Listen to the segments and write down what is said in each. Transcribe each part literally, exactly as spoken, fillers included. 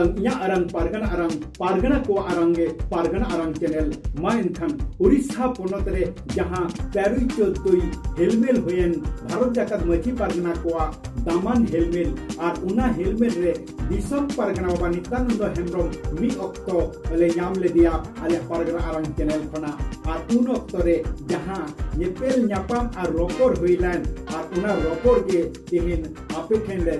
ᱤᱧᱟᱹᱜ ᱟᱨᱟᱝ ᱯᱟᱨᱜᱟᱱᱟ ᱟᱨᱟᱝ, ᱯᱟᱨᱜᱟᱱᱟ ᱠᱚᱣᱟᱜ ᱟᱨᱟᱝ ᱜᱮ ᱯᱟᱨᱜᱟᱱᱟ ᱟᱨᱟᱝ ᱪᱮᱱᱮᱞ᱾ ᱢᱟ ᱮᱱᱠᱷᱟᱱ ᱩᱲᱤᱥᱥᱟ ᱯᱚᱱᱚᱛ ᱨᱮ ᱡᱟᱦᱟᱸ ᱛᱮᱨᱚᱭ ᱪᱳᱫᱽᱫᱳᱭ ᱦᱮᱞᱢᱮᱞ ᱦᱩᱭᱮᱱ ᱵᱷᱟᱨᱚᱛ ᱡᱟᱠᱟᱛ ᱢᱟᱹᱡᱷᱤ ᱯᱟᱨᱜᱟᱱᱟ ᱠᱚᱣᱟᱜ ᱫᱟᱢᱟᱱ ᱦᱮᱞᱢᱮᱞ, ᱟᱨ ᱚᱱᱟ ᱦᱮᱞᱢᱮᱞ ᱨᱮ ᱫᱤᱥᱚᱢ ᱯᱟᱨᱜᱟᱱᱟ ᱵᱟᱵᱟ ᱱᱤᱛᱭᱟᱱᱚᱱᱫᱚ ᱦᱮᱢᱵᱨᱚᱢ ᱢᱤᱫ ᱚᱠᱛᱚ ᱞᱮ ᱧᱟᱢ ᱞᱮᱫᱮᱭᱟ ᱟᱞᱮᱭᱟᱜ ᱯᱟᱨᱜᱟᱱᱟ ᱟᱨᱟᱝ ᱪᱮᱱᱮᱞ ᱠᱷᱚᱱᱟᱜ᱾ ᱟᱨ ᱩᱱ ᱚᱠᱛᱚ ᱨᱮ ᱡᱟᱦᱟᱸ ᱧᱮᱯᱮᱞ ᱧᱟᱯᱟᱢ ᱟᱨ ᱨᱚᱯᱚᱲ ᱦᱩᱭ ᱞᱮᱱ, ᱟᱨ ᱚᱱᱟ ᱨᱚᱯᱚᱲ ᱜᱮ ᱛᱮᱦᱮᱧ ᱟᱯᱮ ᱴᱷᱮᱱ ᱞᱮ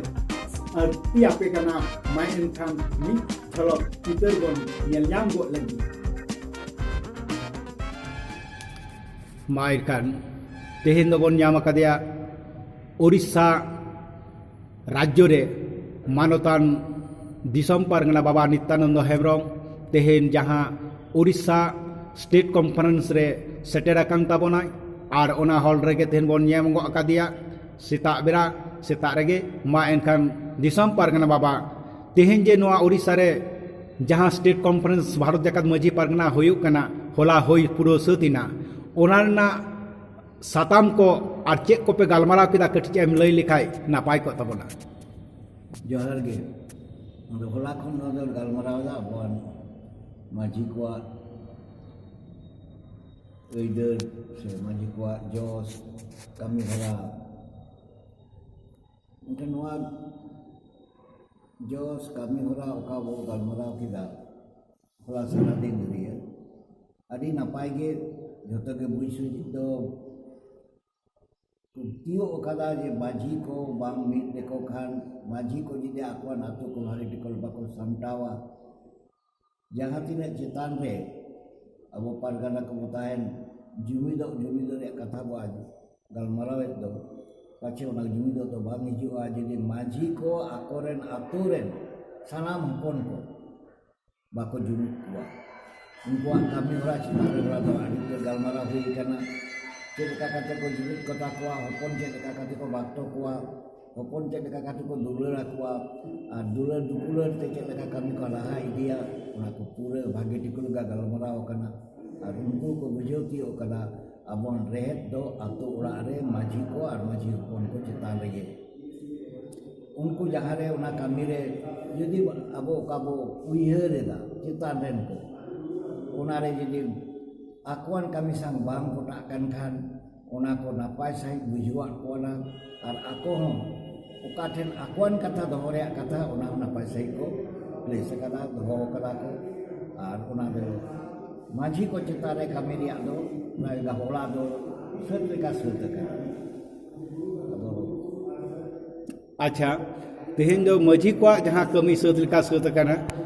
ᱟᱹᱲᱛᱤ ᱟᱯᱮ ᱠᱟᱱᱟ᱾ ᱢᱟ ᱮᱱᱠᱷᱟᱱ ᱢᱤᱫ ᱡᱷᱚᱞᱚᱠ ᱪᱤᱛᱟᱹᱨ ᱵᱚᱱ ᱧᱮᱞ ᱧᱟᱢ ᱜᱚᱫ ᱞᱟᱹᱜᱤᱫ᱾ ᱢᱟ ᱮᱱᱠᱷᱟᱱ ᱛᱮᱦᱮᱧ ᱫᱚᱵᱚᱱ ᱧᱟᱢ ᱟᱠᱟᱫᱮᱭᱟ ᱳᱰᱤᱥᱟ ᱨᱟᱡᱽᱡᱚ ᱨᱮ ᱢᱟᱱᱚᱛᱟᱱ ᱫᱤᱥᱚᱢ ᱯᱟᱨᱜᱟᱱᱟ ᱵᱟᱵᱟ ᱱᱤᱛᱭᱟᱱᱚᱱᱫᱚ ᱦᱮᱢᱵᱨᱚᱢ᱾ ᱛᱮᱦᱮᱧ ᱡᱟᱦᱟᱸ ᱳᱰᱤᱥᱟ ᱥᱴᱮᱴ ᱠᱚᱱᱯᱷᱟᱨᱮᱱᱥ ᱨᱮ ᱥᱮᱴᱮᱨ ᱟᱠᱟᱱ ᱛᱟᱵᱚᱱᱟᱭ, ᱟᱨ ᱚᱱᱟ ᱦᱚᱞ ᱨᱮᱜᱮ ᱛᱮᱦᱮᱧ ᱵᱚᱱ ᱧᱟᱢ ᱜᱚᱫ ᱟᱠᱟᱫᱮᱭᱟ ᱥᱮᱛᱟᱜ ᱵᱮᱲᱟ, ᱥᱮᱛᱟᱜ ᱨᱮᱜᱮ᱾ ᱢᱟ ᱮᱱᱠᱷᱟᱱ ᱫᱤᱥᱚᱢ ᱯᱟᱨᱜᱟᱱᱟ ᱵᱟᱵᱟ, ᱛᱮᱦᱮᱧ ᱡᱮ ᱱᱚᱣᱟ ᱳᱰᱤᱥᱟ ᱨᱮ ᱡᱟᱦᱟᱸ ᱥᱴᱮᱴ ᱠᱚᱱᱯᱷᱟᱨᱮᱱᱥ ᱵᱷᱟᱨᱚᱛ ᱡᱟᱠᱟᱛ ᱢᱟᱹᱡᱷᱤ ᱯᱟᱨᱜᱟᱱᱟ ᱦᱩᱭᱩᱜ ᱠᱟᱱᱟ, ᱦᱚᱞᱟ ᱦᱩᱭ ᱯᱩᱨᱟᱹᱣ ᱥᱟᱹᱛ ᱮᱱᱟ, ᱚᱱᱟ ᱨᱮᱱᱟᱜ ᱥᱟᱛᱟᱢ ᱠᱚ ᱟᱨ ᱪᱮᱫ ᱠᱚᱯᱮ ᱜᱟᱞᱢᱟᱨᱟᱣ ᱠᱮᱫᱟ, ᱠᱟᱹᱴᱤᱡ ᱮᱢ ᱞᱟᱹᱭ ᱞᱮᱠᱷᱟᱡ ᱱᱟᱯᱟᱭ ᱠᱚᱜ ᱛᱟᱵᱚᱱᱟ᱾ ᱡᱚᱦᱟᱨ ᱜᱮ᱾ ᱟᱫᱚ ᱦᱚᱞᱟ ᱠᱷᱚᱱ ᱱᱚᱣᱟ ᱫᱚ ᱜᱟᱞᱢᱟᱨᱟᱣ ᱮᱫᱟ ᱟᱵᱚᱣᱟᱜ ᱢᱟᱹᱡᱷᱤ ᱠᱚᱣᱟᱜ ᱟᱹᱭᱫᱟᱹᱨ ᱥᱮ ᱢᱟᱹᱡᱷᱤ ᱠᱚᱣᱟᱜ ᱡᱚᱥ ᱠᱟᱹᱢᱤ ᱦᱚᱨᱟ᱾ ᱮᱱᱠᱷᱟᱱ ᱱᱚᱣᱟ ᱡᱚᱥ ᱠᱟᱹᱢᱤ ᱦᱚᱨᱟ ᱚᱠᱟ ᱵᱚ ᱜᱟᱞᱢᱟᱨᱟᱣ ᱠᱮᱫᱟ ᱦᱚᱞᱟ ᱥᱟᱨᱟ ᱫᱤᱱ ᱫᱷᱩᱨᱤᱭᱟᱹ, ᱟᱹᱰᱤ ᱱᱟᱯᱟᱭ ᱜᱮ᱾ ᱡᱷᱚᱛᱚ ᱜᱮ ᱵᱩᱡᱽ ᱥᱩᱡᱽ ᱫᱚ ᱠᱚ ᱛᱤᱭᱳᱜ ᱟᱠᱟᱫᱟ ᱡᱮ ᱢᱟᱹᱡᱷᱤ ᱠᱚ ᱵᱟᱝ ᱢᱤᱫ ᱞᱮᱠᱚ ᱠᱷᱟᱱ, ᱢᱟᱹᱡᱷᱤ ᱠᱚ ᱡᱩᱫᱤ ᱟᱠᱚᱣᱟᱜ ᱟᱹᱛᱩ ᱠᱚ ᱵᱷᱟᱜᱮ ᱴᱷᱤᱠ ᱵᱟᱠᱚ ᱥᱟᱢᱴᱟᱣᱟ, ᱡᱟᱦᱟᱸ ᱛᱤᱱᱟᱹᱜ ᱪᱮᱛᱟᱱ ᱨᱮ ᱟᱵᱚ ᱯᱟᱨᱜᱟᱱᱟ ᱠᱚᱵᱚ ᱛᱟᱦᱮᱱ, ᱡᱩᱢᱤᱫᱚᱜ, ᱡᱩᱢᱤᱫᱚᱜ ᱨᱮᱭᱟᱜ ᱠᱟᱛᱷᱟ ᱵᱚ ᱟᱸᱡ-, ᱜᱟᱞᱢᱟᱨᱟᱣᱮᱫ ᱫᱚ, ᱯᱟᱪᱷᱮ ᱚᱱᱟ ᱡᱩᱢᱤᱫᱚᱜ ᱫᱚ ᱵᱟᱝ ᱦᱤᱡᱩᱜᱼᱟ ᱡᱩᱫᱤ ᱢᱟᱹᱡᱷᱤ ᱠᱚ ᱟᱠᱚᱨᱮᱱ ᱟᱹᱛᱩ ᱨᱮᱱ ᱥᱟᱱᱟᱢ ᱦᱚᱯᱚᱱ ᱠᱚ ᱵᱟᱠᱚ ᱡᱩᱢᱤᱫ ᱠᱚᱣᱟ᱾ ᱩᱱᱠᱩᱣᱟᱜ ᱠᱟᱹᱢᱤ ᱦᱚᱨᱟ ᱪᱮᱛᱟᱱ ᱨᱮ ᱦᱚᱲ ᱫᱚ ᱟᱹᱰᱤ ᱩᱛᱟᱹᱨ ᱜᱟᱞᱢᱟᱨᱟᱣ ᱦᱩᱭ ᱟᱠᱟᱱᱟ᱾ ᱪᱮᱫ ᱞᱮᱠᱟ ᱠᱟᱛᱮ ᱠᱚ ᱡᱩᱢᱤᱫ ᱠᱚᱛᱟ ᱠᱚᱣᱟ, ᱦᱚᱯᱚᱱ ᱪᱮᱫ ᱞᱮᱠᱟ ᱠᱟᱛᱮ ᱠᱚ ᱵᱟᱠᱛᱚ ᱠᱚᱣᱟ, ᱦᱚᱯᱚᱱ ᱪᱮᱫ ᱞᱮᱠᱟ ᱠᱟᱛᱮ ᱠᱚ ᱫᱩᱞᱟᱹᱲ ᱟᱠᱚᱣᱟ, ᱟᱨ ᱫᱩᱞᱟᱹᱲ ᱫᱩᱯᱩᱞᱟᱹᱲ ᱛᱮ ᱪᱮᱫ ᱞᱮᱠᱟ ᱠᱟᱹᱢᱤ ᱠᱚ ᱞᱟᱦᱟ ᱤᱫᱤᱭᱟ, ᱚᱱᱟ ᱠᱚ ᱯᱩᱨᱟᱹ ᱵᱷᱟᱜᱮ ᱴᱷᱤᱠ ᱞᱮᱠᱟ ᱜᱟᱞᱢᱟᱨᱟᱣ ᱟᱠᱟᱱᱟ᱾ ᱟᱨ ᱩᱱᱠᱩ ᱠᱚ ᱵᱩᱡᱷᱟᱹᱣ ᱛᱤᱭᱳᱜ ᱠᱟᱫᱟ, ᱟᱵᱚᱣᱟᱜ ᱨᱮᱦᱮᱫ ᱫᱚ ᱟᱛᱳ ᱚᱲᱟᱜ ᱨᱮ ᱢᱟᱹᱡᱷᱤ ᱠᱚ ᱟᱨ ᱢᱟᱹᱡᱷᱤ ᱦᱚᱯᱚᱱ ᱠᱚ ᱪᱮᱛᱟᱱ ᱨᱮᱜᱮ᱾ ᱩᱱᱠᱩ ᱡᱟᱦᱟᱸ ᱨᱮ ᱚᱱᱟ ᱠᱟᱹᱢᱤ ᱨᱮ ᱡᱩᱫᱤ ᱟᱵᱚ ᱚᱠᱟ ᱵᱚ ᱩᱭᱦᱟᱹᱨ ᱮᱫᱟ ᱪᱮᱛᱟᱱ ᱨᱮᱱ ᱠᱚ, ᱚᱱᱟ ᱨᱮ ᱡᱩᱫᱤ ᱟᱠᱚᱣᱟᱱ ᱠᱟᱹᱢᱤ ᱥᱟᱶ ᱵᱟᱝ ᱯᱚᱴᱟᱜ ᱠᱟᱱ ᱠᱷᱟᱱ, ᱚᱱᱟ ᱠᱚ ᱱᱟᱯᱟᱭ ᱥᱟᱺᱦᱤᱡ ᱵᱩᱡᱷᱟᱹᱣᱟᱫ ᱠᱚᱣᱟ ᱱᱟᱝ, ᱟᱨ ᱟᱠᱚ ᱦᱚᱸ ᱚᱠᱟ ᱴᱷᱮᱱ ᱟᱠᱚᱣᱟᱱ ᱠᱟᱛᱷᱟ ᱫᱚᱦᱚ ᱨᱮᱭᱟᱜ ᱠᱟᱛᱷᱟ, ᱚᱱᱟ ᱦᱚᱸ ᱱᱟᱯᱟᱭ ᱥᱟᱺᱦᱤᱡ ᱠᱚ ᱯᱞᱮᱥ ᱟᱠᱟᱫᱟ, ᱫᱚᱦᱚ ᱟᱠᱟᱫᱟ ᱠᱚ, ᱟᱨ ᱚᱱᱟ ᱫᱚ ᱢᱟᱹᱡᱷᱤ ᱠᱚ ᱪᱮᱛᱟᱱ ᱨᱮ ᱠᱟᱹᱢᱤ ᱨᱮᱭᱟᱜ ᱫᱚ ᱯᱨᱟᱭ ᱦᱚᱞᱟ ᱫᱚ ᱥᱟᱹᱛ ᱞᱮᱠᱟ ᱥᱟᱹᱛ ᱟᱠᱟᱱᱟ᱾ ᱟᱫᱚ ᱟᱪᱪᱷᱟ, ᱛᱮᱦᱮᱧ ᱫᱚ ᱢᱟᱹᱡᱷᱤ ᱠᱚᱣᱟᱜ ᱡᱟᱦᱟᱸ ᱠᱟᱹᱢᱤ ᱥᱟᱹᱛ ᱞᱮᱠᱟ ᱥᱟᱹᱛ ᱟᱠᱟᱱᱟ,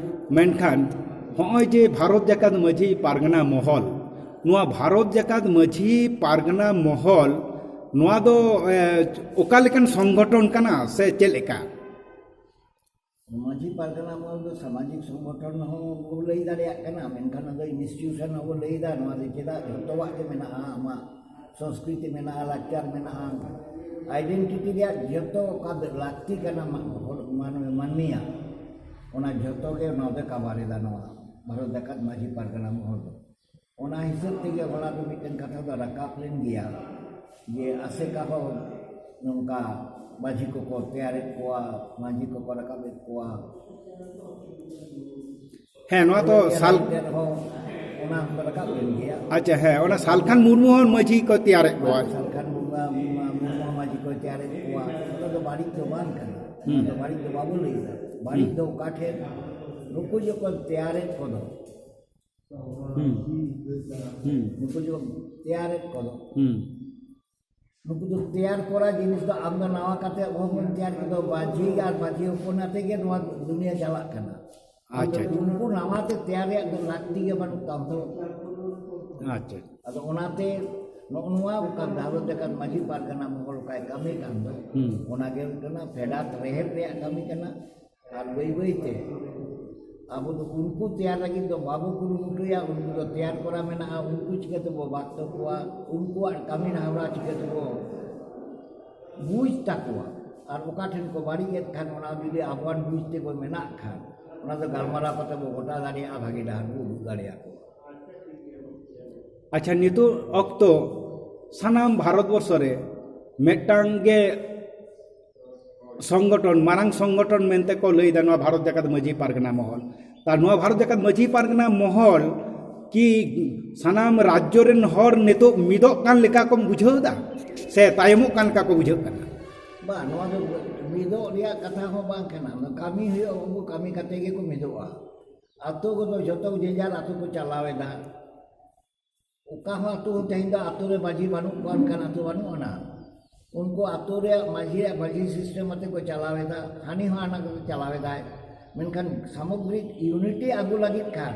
ᱢᱮᱱᱠᱷᱟᱱ ᱦᱚᱸᱜᱼᱚᱭ ᱡᱮ ᱵᱷᱟᱨᱚᱛ ᱡᱟᱠᱟᱛ ᱢᱟᱹᱡᱷᱤ ᱯᱟᱨᱜᱟᱱᱟ ᱢᱚᱦᱚᱞ, ᱱᱚᱣᱟ ᱵᱷᱟᱨᱚᱛ ᱡᱟᱠᱟᱛ ᱢᱟᱹᱡᱷᱤ ᱯᱟᱨᱜᱟᱱᱟ ᱢᱚᱦᱚᱞ, ᱱᱚᱣᱟ ᱫᱚ ᱮ, ᱚᱠᱟ ᱞᱮᱠᱟᱱ ᱥᱚᱝᱜᱚᱴᱷᱚᱱ ᱠᱟᱱᱟ ᱥᱮ ᱪᱮᱫ ᱞᱮᱠᱟ? ᱢᱟᱹᱡᱷᱤ ᱯᱟᱨᱜᱟᱱᱟ ᱢᱚᱦᱚᱞ ᱫᱚ ᱥᱟᱢᱟᱡᱤᱠ ᱥᱚᱝᱜᱚᱴᱷᱚᱱ ᱦᱚᱸ ᱵᱚ ᱞᱟᱹᱭ ᱫᱟᱲᱮᱭᱟᱜ ᱠᱟᱱᱟ, ᱢᱮᱱᱠᱷᱟᱱ ᱚᱱᱟ ᱫᱚ ᱤᱱᱥᱴᱤᱴᱤᱭᱩᱥᱚᱱ ᱦᱚᱸᱵᱚ ᱞᱟᱹᱭ ᱮᱫᱟ᱾ ᱱᱚᱣᱟ ᱫᱚ ᱪᱮᱫᱟᱜ ᱡᱷᱚᱛᱚᱣᱟᱜ ᱜᱮ ᱢᱮᱱᱟᱜᱼᱟ, ᱟᱢᱟᱜ ᱥᱚᱝᱥᱠᱨᱤᱛᱤ ᱢᱮᱱᱟᱜᱼᱟ, ᱞᱟᱠᱪᱟᱨ ᱢᱮᱱᱟᱜᱼᱟ, ᱟᱭᱰᱮᱱᱴᱤᱴᱤ ᱨᱮᱭᱟᱜ ᱡᱷᱚᱛᱚ ᱚᱠᱟ ᱞᱟᱹᱠᱛᱤ ᱠᱟᱱᱟ ᱢᱟ-, ᱦᱚᱲ ᱢᱟᱱ-, ᱢᱟᱹᱱᱢᱤᱭᱟᱜ, ᱚᱱᱟ ᱡᱷᱚᱛᱚ ᱜᱮ ᱱᱚᱣᱟ ᱫᱚ ᱠᱟᱵᱷᱟᱨ ᱮᱫᱟ ᱱᱚᱣᱟ ᱵᱷᱟᱨᱚᱛ ᱡᱟᱠᱟᱛ ᱢᱟᱹᱡᱷᱤ ᱯᱟᱨᱜᱟᱱᱟ ᱢᱚᱦᱚᱞ ᱫᱚ᱾ ᱚᱱᱟ ᱦᱤᱥᱟᱹᱵ ᱛᱮᱜᱮ ᱦᱚᱞᱟ ᱫᱚ ᱢᱤᱫᱴᱮᱱ ᱠᱟᱛᱷᱟ ᱫᱚ ᱨᱟᱠᱟᱵ ᱞᱮᱱ ᱜᱮᱭᱟ ᱡᱮ ᱟᱥᱮᱠᱟ ᱦᱚᱸ ᱱᱚᱝᱠᱟ ᱢᱟᱹᱡᱷᱤ ᱠᱚᱠᱚ ᱛᱮᱭᱟᱨᱮᱫ ᱠᱚᱣᱟ, ᱢᱟᱹᱡᱷᱤ ᱠᱚᱠᱚ ᱨᱟᱠᱟᱵᱮᱫ ᱠᱚᱣᱟ᱾ ᱦᱮᱸ, ᱱᱚᱣᱟ ᱫᱚ ᱥᱟᱞ- ᱛᱮᱫ ᱦᱚᱸ ᱚᱱᱟ ᱦᱚᱸ ᱨᱟᱠᱟᱵ ᱞᱮᱱ ᱜᱮᱭᱟ᱾ ᱟᱪᱪᱷᱟ, ᱦᱮᱸ, ᱚᱱᱟ ᱥᱟᱞᱠᱷᱟᱱ ᱢᱩᱨᱢᱩ ᱦᱚᱸ ᱢᱟᱹᱡᱷᱤ ᱠᱚ ᱛᱮᱭᱟᱨᱮᱫ ᱠᱚᱣᱟ᱾ ᱥᱟᱞᱠᱷᱟᱱ ᱢᱩᱨᱢᱩ, ᱢᱩᱨᱢᱩ ᱢᱟᱹᱡᱷᱤ ᱠᱚ ᱛᱮᱭᱟᱨᱮᱫ ᱠᱚᱣᱟ, ᱚᱱᱟ ᱫᱚ ᱵᱟᱹᱲᱤᱡ ᱫᱚ ᱵᱟᱝ ᱠᱟᱱᱟ᱾ ᱚᱱᱟ ᱫᱚ ᱵᱟᱹᱲᱤᱡ ᱫᱚ ᱵᱟᱵᱚ ᱞᱟᱹᱭᱫᱟ᱾ ᱵᱟᱹᱲᱤᱡ ᱫᱚ ᱚᱠᱟ ᱴᱷᱮᱱ ᱱᱩᱠᱩ ᱡᱚᱠᱷᱚᱱ ᱛᱮᱭᱟᱨᱮᱫ ᱠᱚᱫᱚ, ᱦᱩᱸ, ᱦᱩᱸ, ᱱᱩᱠᱩ ᱡᱚᱠᱷᱚᱱ ᱛᱮᱭᱟᱨᱮᱫ ᱠᱚᱫᱚ, ᱦᱩᱸ, ᱱᱩᱠᱩ ᱫᱚ ᱛᱮᱭᱟᱨ ᱠᱚᱨᱟ ᱡᱤᱱᱤᱥ ᱫᱚ ᱟᱢ ᱫᱚ ᱱᱟᱣᱟ ᱠᱟᱛᱮ ᱚᱦᱚᱢ ᱛᱮᱭᱟᱨ ᱠᱮᱫᱟ᱾ ᱢᱟᱹᱡᱷᱤ ᱟᱨ ᱢᱟᱹᱡᱷᱤ ᱦᱚᱯᱚᱱ ᱟᱛᱮ ᱜᱮ ᱱᱚᱣᱟ ᱫᱩᱱᱤᱭᱟᱹ ᱪᱟᱞᱟᱜ ᱠᱟᱱᱟ᱾ ᱟᱢ ᱫᱚ ᱟᱪᱪᱷᱟ, ᱟᱪᱪᱷᱟ᱾ ᱩᱱᱠᱩ ᱱᱟᱣᱟ ᱛᱮ ᱛᱮᱭᱟᱨ ᱨᱮᱭᱟᱜ ᱫᱚ ᱞᱟᱹᱠᱛᱤ ᱜᱮ ᱵᱟᱹᱱᱩᱜ ᱛᱟᱢ ᱫᱚ᱾ ᱟᱪᱪᱷᱟ᱾ ᱟᱫᱚ ᱚᱱᱟᱛᱮ ᱱᱚᱜᱼᱚ ᱱᱚᱣᱟ ᱚᱠᱟ ᱵᱷᱟᱨᱚᱛ ᱡᱟᱠᱟᱛ ᱢᱟᱹᱡᱷᱤ ᱯᱟᱨᱜᱟᱱᱟ ᱢᱚᱦᱚᱞ ᱚᱠᱟᱭ ᱠᱟᱹᱢᱤ ᱠᱟᱱ ᱫᱚ, ᱦᱩᱸ᱾ ᱚᱱᱟ ᱜᱮ ᱦᱩᱭᱩᱜ ᱠᱟᱱᱟ ᱯᱷᱮᱰᱟᱛ ᱨᱮᱦᱮᱫ ᱨᱮᱭᱟᱜ ᱠᱟᱹᱢᱤ ᱠᱟᱱᱟ᱾ ᱟᱨ ᱵᱟᱹᱭ ᱵᱟᱹᱭ ᱛᱮ ᱟᱵᱚ ᱫᱚ ᱩᱱᱠᱩ ᱛᱮᱭᱟᱨ ᱞᱟᱹᱜᱤᱫ ᱫᱚ ᱵᱟᱵᱚ ᱠᱩᱨᱩᱢᱩᱴᱩᱭᱟ᱾ ᱩᱱᱠᱩ ᱫᱚ ᱛᱮᱭᱟᱨ ᱠᱚᱨᱟ ᱢᱮᱱᱟᱜᱼᱟ, ᱩᱱᱠᱩ ᱪᱤᱠᱟᱹ ᱛᱮᱵᱚ ᱵᱟᱫ ᱠᱟᱠᱚᱣᱟ? ᱩᱱᱠᱩᱣᱟᱜ ᱠᱟᱹᱢᱤ ᱦᱚᱨᱟ ᱪᱤᱠᱟᱹ ᱛᱮᱵᱚ ᱵᱩᱡᱽ ᱛᱟᱠᱚᱣᱟ? ᱟᱨ ᱚᱠᱟ ᱴᱷᱮᱱ ᱠᱚ ᱵᱟᱹᱲᱤᱡ ᱮᱫ ᱠᱷᱟᱱ, ᱚᱱᱟ ᱡᱩᱫᱤ ᱟᱵᱚᱣᱟᱜ ᱵᱩᱡᱽ ᱛᱮᱵᱚ ᱢᱮᱱᱟᱜ ᱠᱷᱟᱱ, ᱚᱱᱟ ᱫᱚ ᱜᱟᱞᱢᱟᱨᱟᱣ ᱠᱟᱛᱮ ᱵᱚ ᱜᱚᱴᱟ ᱫᱟᱲᱮᱭᱟᱜᱼᱟ, ᱵᱷᱟᱜᱮ ᱰᱟᱦᱟᱨ ᱵᱚ ᱩᱫᱩᱜ ᱫᱟᱲᱮᱭᱟᱠᱚᱣᱟ᱾ ᱟᱪᱪᱷᱟ, ᱱᱤᱛᱚᱜ ᱚᱠᱛᱚ ᱥᱟᱱᱟᱢ ᱵᱷᱟᱨᱚᱛ ᱵᱚᱨᱥᱚ ᱨᱮ ᱢᱤᱫᱴᱟᱝ ᱜᱮ ᱥᱚᱝᱜᱚᱴᱷᱚᱱ, ᱢᱟᱨᱟᱝ ᱥᱚᱝᱜᱚᱴᱷᱚᱱ ᱢᱮᱱᱛᱮ ᱠᱚ ᱞᱟᱹᱭᱫᱟ ᱱᱚᱣᱟ ᱵᱷᱟᱨᱚᱛ ᱡᱟᱠᱟᱛ ᱢᱟᱹᱡᱷᱤ ᱯᱟᱨᱜᱟᱱᱟ ᱢᱚᱦᱚᱞ᱾ ᱛᱟ ᱱᱚᱣᱟ ᱵᱷᱟᱨᱚᱛ ᱡᱟᱠᱟᱛ ᱢᱟᱹᱡᱷᱤ ᱯᱟᱨᱜᱟᱱᱟ ᱢᱚᱦᱚᱞ ᱠᱤ ᱥᱟᱱᱟᱢ ᱨᱟᱡᱽᱡᱚ ᱨᱮᱱ ᱦᱚᱲ ᱱᱤᱛᱚᱜ ᱢᱤᱫᱚᱜ ᱠᱟᱱ ᱞᱮᱠᱟ ᱠᱚᱢ ᱵᱩᱡᱷᱟᱹᱣ ᱮᱫᱟ ᱥᱮ ᱛᱟᱭᱚᱢᱚᱜ ᱠᱟᱱ ᱞᱮᱠᱟ ᱠᱚ ᱵᱩᱡᱷᱟᱹᱜ ᱠᱟᱱᱟ? ᱵᱟᱝ, ᱱᱚᱣᱟ ᱫᱚ ᱢᱤᱫᱚᱜ ᱨᱮᱭᱟᱜ ᱠᱟᱛᱷᱟ ᱦᱚᱸ ᱵᱟᱝ ᱠᱟᱱᱟ᱾ ᱠᱟᱹᱢᱤ ᱦᱩᱭᱩᱜᱼᱟ, ᱩᱱᱠᱩ ᱠᱟᱹᱢᱤ ᱠᱟᱛᱮ ᱜᱮᱠᱚ ᱢᱤᱫᱚᱜᱼᱟ᱾ ᱟᱛᱳ ᱠᱚᱫᱚ ᱡᱷᱚᱛᱚ ᱡᱮ ᱡᱟᱨ ᱟᱛᱳ ᱠᱚ ᱪᱟᱞᱟᱣ ᱮᱫᱟ᱾ ᱚᱠᱟ ᱦᱚᱸ ᱟᱛᱳ ᱦᱚᱸ ᱛᱮᱦᱮᱧ ᱫᱚ ᱟᱛᱳ ᱨᱮ ᱢᱟᱹᱡᱷᱤ ᱵᱟᱹᱱᱩᱜ ᱠᱚᱣᱟ, ᱚᱱᱠᱟᱱ ᱟᱛᱳ ᱵᱟᱹᱱᱩᱜ ᱟᱱᱟ᱾ ᱩᱱᱠᱩ ᱟᱛᱳ ᱨᱮᱭᱟᱜ ᱢᱟᱹᱡᱷᱤ ᱨᱮᱭᱟᱜ ᱢᱟᱹᱡᱷᱤ ᱥᱤᱥᱴᱮᱢ ᱟᱛᱮ ᱠᱚ ᱪᱟᱞᱟᱣ ᱮᱫᱟ, ᱦᱟᱹᱱᱤ ᱦᱚᱸ ᱦᱟᱱᱟ ᱠᱚ ᱪᱟᱞᱟᱣ ᱮᱫᱟᱭ᱾ ᱢᱮᱱᱠᱷᱟᱱ ᱥᱟᱢᱚᱜᱽᱨᱤᱠ ᱤᱭᱩᱱᱤᱴᱤ ᱟᱹᱜᱩ ᱞᱟᱹᱜᱤᱫ ᱠᱷᱟᱱ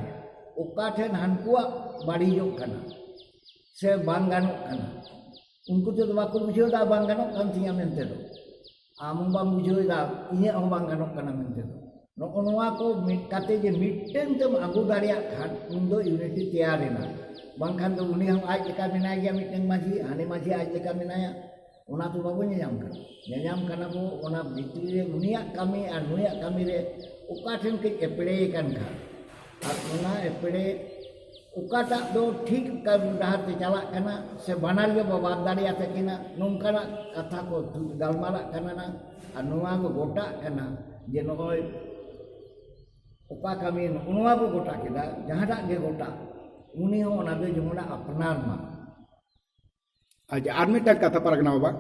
ᱚᱠᱟ ᱴᱷᱮᱱ ᱦᱟᱱᱠᱩᱣᱟᱜ ᱵᱟᱹᱲᱤᱡᱚᱜ ᱠᱟᱱᱟ ᱥᱮ ᱵᱟᱝ ᱜᱟᱱᱚᱜ ᱠᱟᱱᱟ, ᱩᱱᱠᱩ ᱛᱮᱫᱚ ᱵᱟᱠᱚ ᱵᱩᱡᱷᱟᱹᱣ ᱮᱫᱟ ᱵᱟᱝ ᱜᱟᱱᱚᱜ ᱠᱟᱱ ᱛᱤᱧᱟ ᱢᱮᱱᱛᱮ ᱫᱚ᱾ ᱟᱢ ᱦᱚᱸ ᱵᱟᱢ ᱵᱩᱡᱷᱟᱹᱣ ᱮᱫᱟ, ᱤᱧᱟᱹᱜ ᱦᱚᱸ ᱵᱟᱝ ᱜᱟᱱᱚᱜ ᱠᱟᱱᱟ ᱢᱮᱱᱛᱮ ᱫᱚ᱾ ᱱᱚᱜᱼᱚ ᱱᱚᱣᱟ ᱠᱚ ᱢᱤᱫ ᱠᱟᱛᱮ ᱡᱮ ᱢᱤᱫᱴᱮᱱ ᱛᱮᱢ ᱟᱹᱜᱩ ᱫᱟᱲᱮᱭᱟᱜ ᱠᱷᱟᱱ ᱩᱱᱫᱚ ᱤᱭᱩᱱᱤᱴᱤ ᱛᱮᱭᱟᱨ ᱮᱱᱟ᱾ ᱵᱟᱝᱠᱷᱟᱱ ᱫᱚ ᱩᱱᱤ ᱦᱚᱸ ᱟᱡ ᱞᱮᱠᱟ ᱢᱮᱱᱟᱭ ᱜᱮᱭᱟ, ᱢᱤᱫᱴᱮᱱ ᱢᱟᱹᱡᱷᱤ, ᱦᱟᱹᱱᱤ ᱢᱟᱹᱡᱷᱤ ᱟᱡ ᱞᱮᱠᱟ ᱢᱮᱱᱟᱭᱟ, ᱚᱱᱟ ᱫᱚ ᱵᱟᱵᱚ ᱧᱮᱧᱟᱢ ᱠᱟᱱᱟ᱾ ᱧᱮᱧᱟᱢ ᱠᱟᱱᱟ ᱵᱚ ᱚᱱᱟ ᱵᱷᱤᱛᱨᱤ ᱨᱮ ᱩᱱᱤᱭᱟᱜ ᱠᱟᱹᱢᱤ ᱟᱨ ᱱᱩᱭᱟᱜ ᱠᱟᱹᱢᱤ ᱨᱮ ᱚᱠᱟ ᱴᱷᱮᱱ ᱠᱟᱹᱡ ᱮᱯᱲᱮ ᱟᱠᱟᱱ ᱠᱷᱟᱱ, ᱟᱨ ᱚᱱᱟ ᱮᱯᱲᱮ ᱚᱠᱟᱴᱟᱜ ᱫᱚ ᱴᱷᱤᱠ ᱰᱟᱦᱟᱨ ᱛᱮ ᱪᱟᱞᱟᱜ ᱠᱟᱱᱟ ᱥᱮ ᱵᱟᱱᱟᱨ ᱜᱮ ᱵᱟᱵᱟᱫ ᱫᱟᱲᱮᱭᱟᱛᱟ ᱠᱤᱱᱟ, ᱱᱚᱝᱠᱟᱱᱟᱜ ᱠᱟᱛᱷᱟ ᱠᱚ ᱜᱟᱞᱢᱟᱨᱟᱜ ᱠᱟᱱᱟ ᱱᱟᱝ᱾ ᱟᱨ ᱱᱚᱣᱟ ᱠᱚ ᱜᱚᱴᱟᱜ ᱠᱟᱱᱟ ᱡᱮ ᱱᱚᱜᱼᱚᱭ ᱚᱠᱟ ᱠᱟᱹᱢᱤ ᱱᱚᱜᱼᱚ ᱱᱚᱣᱟ ᱠᱚ ᱜᱚᱴᱟ ᱠᱮᱫᱟ, ᱡᱟᱦᱟᱸᱴᱟᱜ ᱜᱮ ᱜᱚᱴᱟ, ᱩᱱᱤ ᱦᱚᱸ ᱚᱱᱟ ᱫᱚ ᱡᱮᱢᱚᱱᱮ ᱟᱯᱱᱟᱨ ᱢᱟ᱾ ᱟᱪᱪᱷᱟ, ᱟᱨ ᱢᱤᱫᱴᱟᱝ ᱠᱟᱛᱷᱟ ᱯᱟᱨᱜᱟᱱᱟ ᱵᱟᱵᱟ,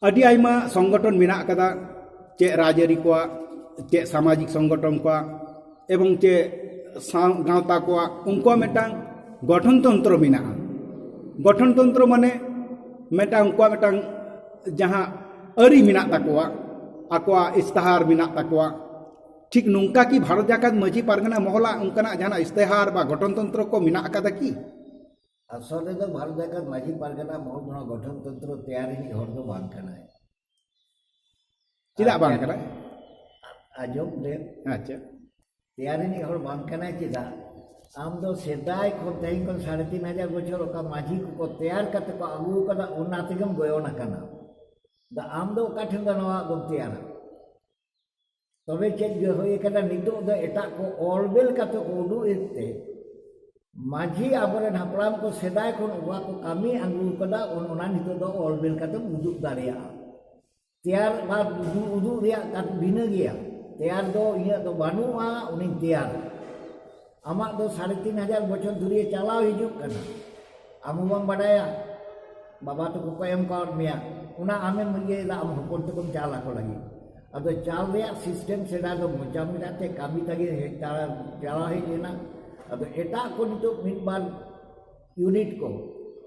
ᱟᱹᱰᱤ ᱟᱭᱢᱟ ᱥᱚᱝᱜᱚᱴᱷᱚᱱ ᱢᱮᱱᱟᱜ ᱟᱠᱟᱫᱟ, ᱪᱮᱫ ᱨᱟᱡᱽᱟᱹᱨᱤ ᱠᱚᱣᱟᱜ, ᱪᱮᱫ ᱥᱟᱢᱟᱡᱤᱠ ᱥᱚᱝᱜᱚᱴᱷᱚᱱ ᱠᱚᱣᱟᱜ, ᱮᱵᱚᱝ ᱪᱮᱫ ᱥᱟᱶ-, ᱜᱟᱶᱛᱟ ᱠᱚᱣᱟᱜ, ᱩᱱᱠᱩᱣᱟᱜ ᱢᱤᱫᱴᱟᱝ ᱜᱚᱴᱷᱚᱱ ᱛᱚᱱᱛᱨᱚ ᱢᱮᱱᱟᱜᱼᱟ᱾ ᱜᱚᱴᱷᱚᱱ ᱛᱚᱱᱛᱨᱚ ᱢᱟᱱᱮ ᱢᱤᱫᱴᱟᱝ, ᱩᱱᱠᱩᱣᱟᱜ ᱢᱤᱫᱴᱟᱝ ᱡᱟᱦᱟᱸ ᱟᱹᱨᱤ ᱢᱮᱱᱟᱜ ᱛᱟᱠᱚᱣᱟ, ᱟᱠᱚᱣᱟᱜ ᱤᱥᱛᱟᱦᱟᱨ ᱢᱮᱱᱟᱜ ᱛᱟᱠᱚᱣᱟ᱾ ᱴᱷᱤᱠ ᱱᱚᱝᱠᱟ ᱠᱤ ᱵᱷᱟᱨᱚᱛ ᱡᱟᱠᱟᱛ ᱢᱟᱹᱡᱷᱤ ᱯᱟᱨᱜᱟᱱᱟ ᱢᱚᱦᱚᱞᱟᱜ ᱚᱱᱠᱟᱱᱟᱜ ᱡᱟᱦᱟᱱᱟᱜ ᱤᱥᱛᱟᱦᱟᱨ ᱵᱟ ᱜᱚᱴᱷᱚᱱ ᱛᱚᱱᱛᱨᱚ ᱠᱚ ᱢᱮᱱᱟᱜ ᱟᱠᱟᱫᱟ ᱠᱤ? ᱟᱥᱚᱞ ᱨᱮᱫᱚ ᱵᱷᱟᱨᱚᱛ ᱡᱟᱠᱟᱛ ᱢᱟᱹᱡᱷᱤ ᱯᱟᱨᱜᱟᱱᱟ ᱢᱚᱦᱚᱞ ᱫᱚ ᱱᱚᱣᱟ ᱜᱚᱴᱷᱚᱱ ᱛᱚᱱᱛᱨᱚ ᱛᱮᱭᱟᱨ ᱨᱤᱱᱤᱡ ᱦᱚᱲ ᱫᱚ ᱵᱟᱝ ᱠᱟᱱᱟᱭ᱾ ᱪᱮᱫᱟᱜ ᱵᱟᱝ ᱠᱟᱱᱟᱭ? ᱟᱸᱡᱚᱢ ᱞᱮᱢ᱾ ᱟᱪᱪᱷᱟ᱾ ᱛᱮᱭᱟᱨ ᱨᱤᱱᱤᱡ ᱦᱚᱲ ᱵᱟᱝ ᱠᱟᱱᱟᱭ ᱪᱮᱫᱟᱜ? ᱟᱢ ᱫᱚ ᱥᱮᱫᱟᱭ ᱠᱷᱚᱱ, ᱛᱮᱦᱮᱧ ᱠᱷᱚᱱ ᱥᱟᱲᱮ ᱛᱤᱱ ᱦᱟᱡᱟᱨ ᱵᱚᱪᱷᱚᱨ ᱚᱠᱟ ᱢᱟᱹᱡᱷᱤ ᱠᱚᱠᱚ ᱛᱮᱭᱟᱨ ᱠᱟᱛᱮ ᱠᱚ ᱟᱹᱜᱩ ᱟᱠᱟᱫᱟ, ᱚᱱᱟ ᱛᱮᱜᱮᱢ ᱜᱚᱭᱚᱱ ᱟᱠᱟᱱᱟ᱾ ᱫᱟ ᱟᱢ ᱫᱚ ᱚᱠᱟ ᱴᱷᱮᱱ ᱫᱚ ᱱᱚᱣᱟ ᱫᱚᱢ ᱛᱮᱭᱟᱨᱟ? ᱛᱚᱵᱮ ᱪᱮᱫ ᱜᱮ ᱦᱩᱭ ᱟᱠᱟᱱᱟ, ᱱᱤᱛᱚᱜ ᱫᱚ ᱮᱴᱟᱜ ᱠᱚ ᱚᱞ ᱵᱮᱞ ᱠᱟᱛᱮ ᱠᱚ ᱩᱫᱩᱜ ᱮᱫ ᱛᱮ, ᱢᱟᱹᱡᱷᱤ ᱟᱵᱚᱨᱮᱱ ᱦᱟᱯᱲᱟᱢ ᱠᱚ ᱥᱮᱫᱟᱭ ᱠᱷᱚᱱ ᱚᱠᱟ ᱠᱚ ᱠᱟᱹᱢᱤ ᱟᱹᱜᱩ ᱟᱠᱟᱫᱟ, ᱚᱱ-, ᱚᱱᱟ ᱱᱤᱛᱚᱜ ᱫᱚ ᱚᱞ ᱵᱮᱞ ᱠᱟᱛᱮᱢ ᱩᱫᱩᱜ ᱫᱟᱲᱮᱭᱟᱜᱼᱟ᱾ ᱛᱮᱭᱟᱨ ᱵᱟ ᱩᱫᱩᱜ, ᱩᱫᱩᱜ ᱨᱮᱭᱟᱜ ᱠᱟᱛᱷᱟ ᱵᱷᱤᱱᱟᱹ ᱜᱮᱭᱟ᱾ ᱛᱮᱭᱟᱨ ᱫᱚ ᱤᱧᱟᱹᱜ ᱫᱚ ᱵᱟᱹᱱᱩᱜᱼᱟ, ᱩᱱᱤᱧ ᱛᱮᱭᱟᱨ᱾ ᱟᱢᱟᱜ ᱫᱚ ᱥᱟᱲᱮ ᱛᱤᱱ ᱦᱟᱡᱟᱨ ᱵᱚᱪᱷᱚᱨ ᱫᱷᱩᱨᱤᱭᱟᱹ ᱪᱟᱞᱟᱣ ᱦᱤᱡᱩᱜ ᱠᱟᱱᱟ, ᱟᱢ ᱦᱚᱸ ᱵᱟᱢ ᱵᱟᱰᱟᱭᱟ, ᱵᱟᱵᱟ ᱛᱟᱠᱚ ᱠᱚ ᱮᱢ ᱠᱟᱣᱟᱫ ᱢᱮᱭᱟ, ᱚᱱᱟ ᱟᱢᱮᱢ ᱤᱭᱟᱹᱭᱮᱫᱟ, ᱟᱢ ᱦᱚᱯᱚᱱ ᱛᱟᱠᱚᱢ ᱪᱟᱞ ᱟᱠᱚ ᱞᱟᱹᱜᱤᱫ᱾ ᱟᱫᱚ ᱪᱟᱞ ᱨᱮᱭᱟᱜ ᱥᱤᱥᱴᱮᱢ ᱥᱮᱫᱟᱭ ᱫᱚ ᱢᱚᱪᱟ ᱢᱮᱱᱟᱜ ᱛᱮ ᱠᱟᱹᱢᱤ ᱛᱟᱜᱮ ᱦᱮᱡ ᱪᱟᱞᱟᱣ, ᱪᱟᱞᱟᱣ ᱦᱮᱡ ᱞᱮᱱᱟ᱾ ᱟᱫᱚ ᱮᱴᱟᱜ ᱠᱚ ᱱᱤᱛᱚᱜ ᱢᱤᱫ ᱵᱟᱨ ᱤᱭᱩᱱᱤᱴ ᱠᱚ,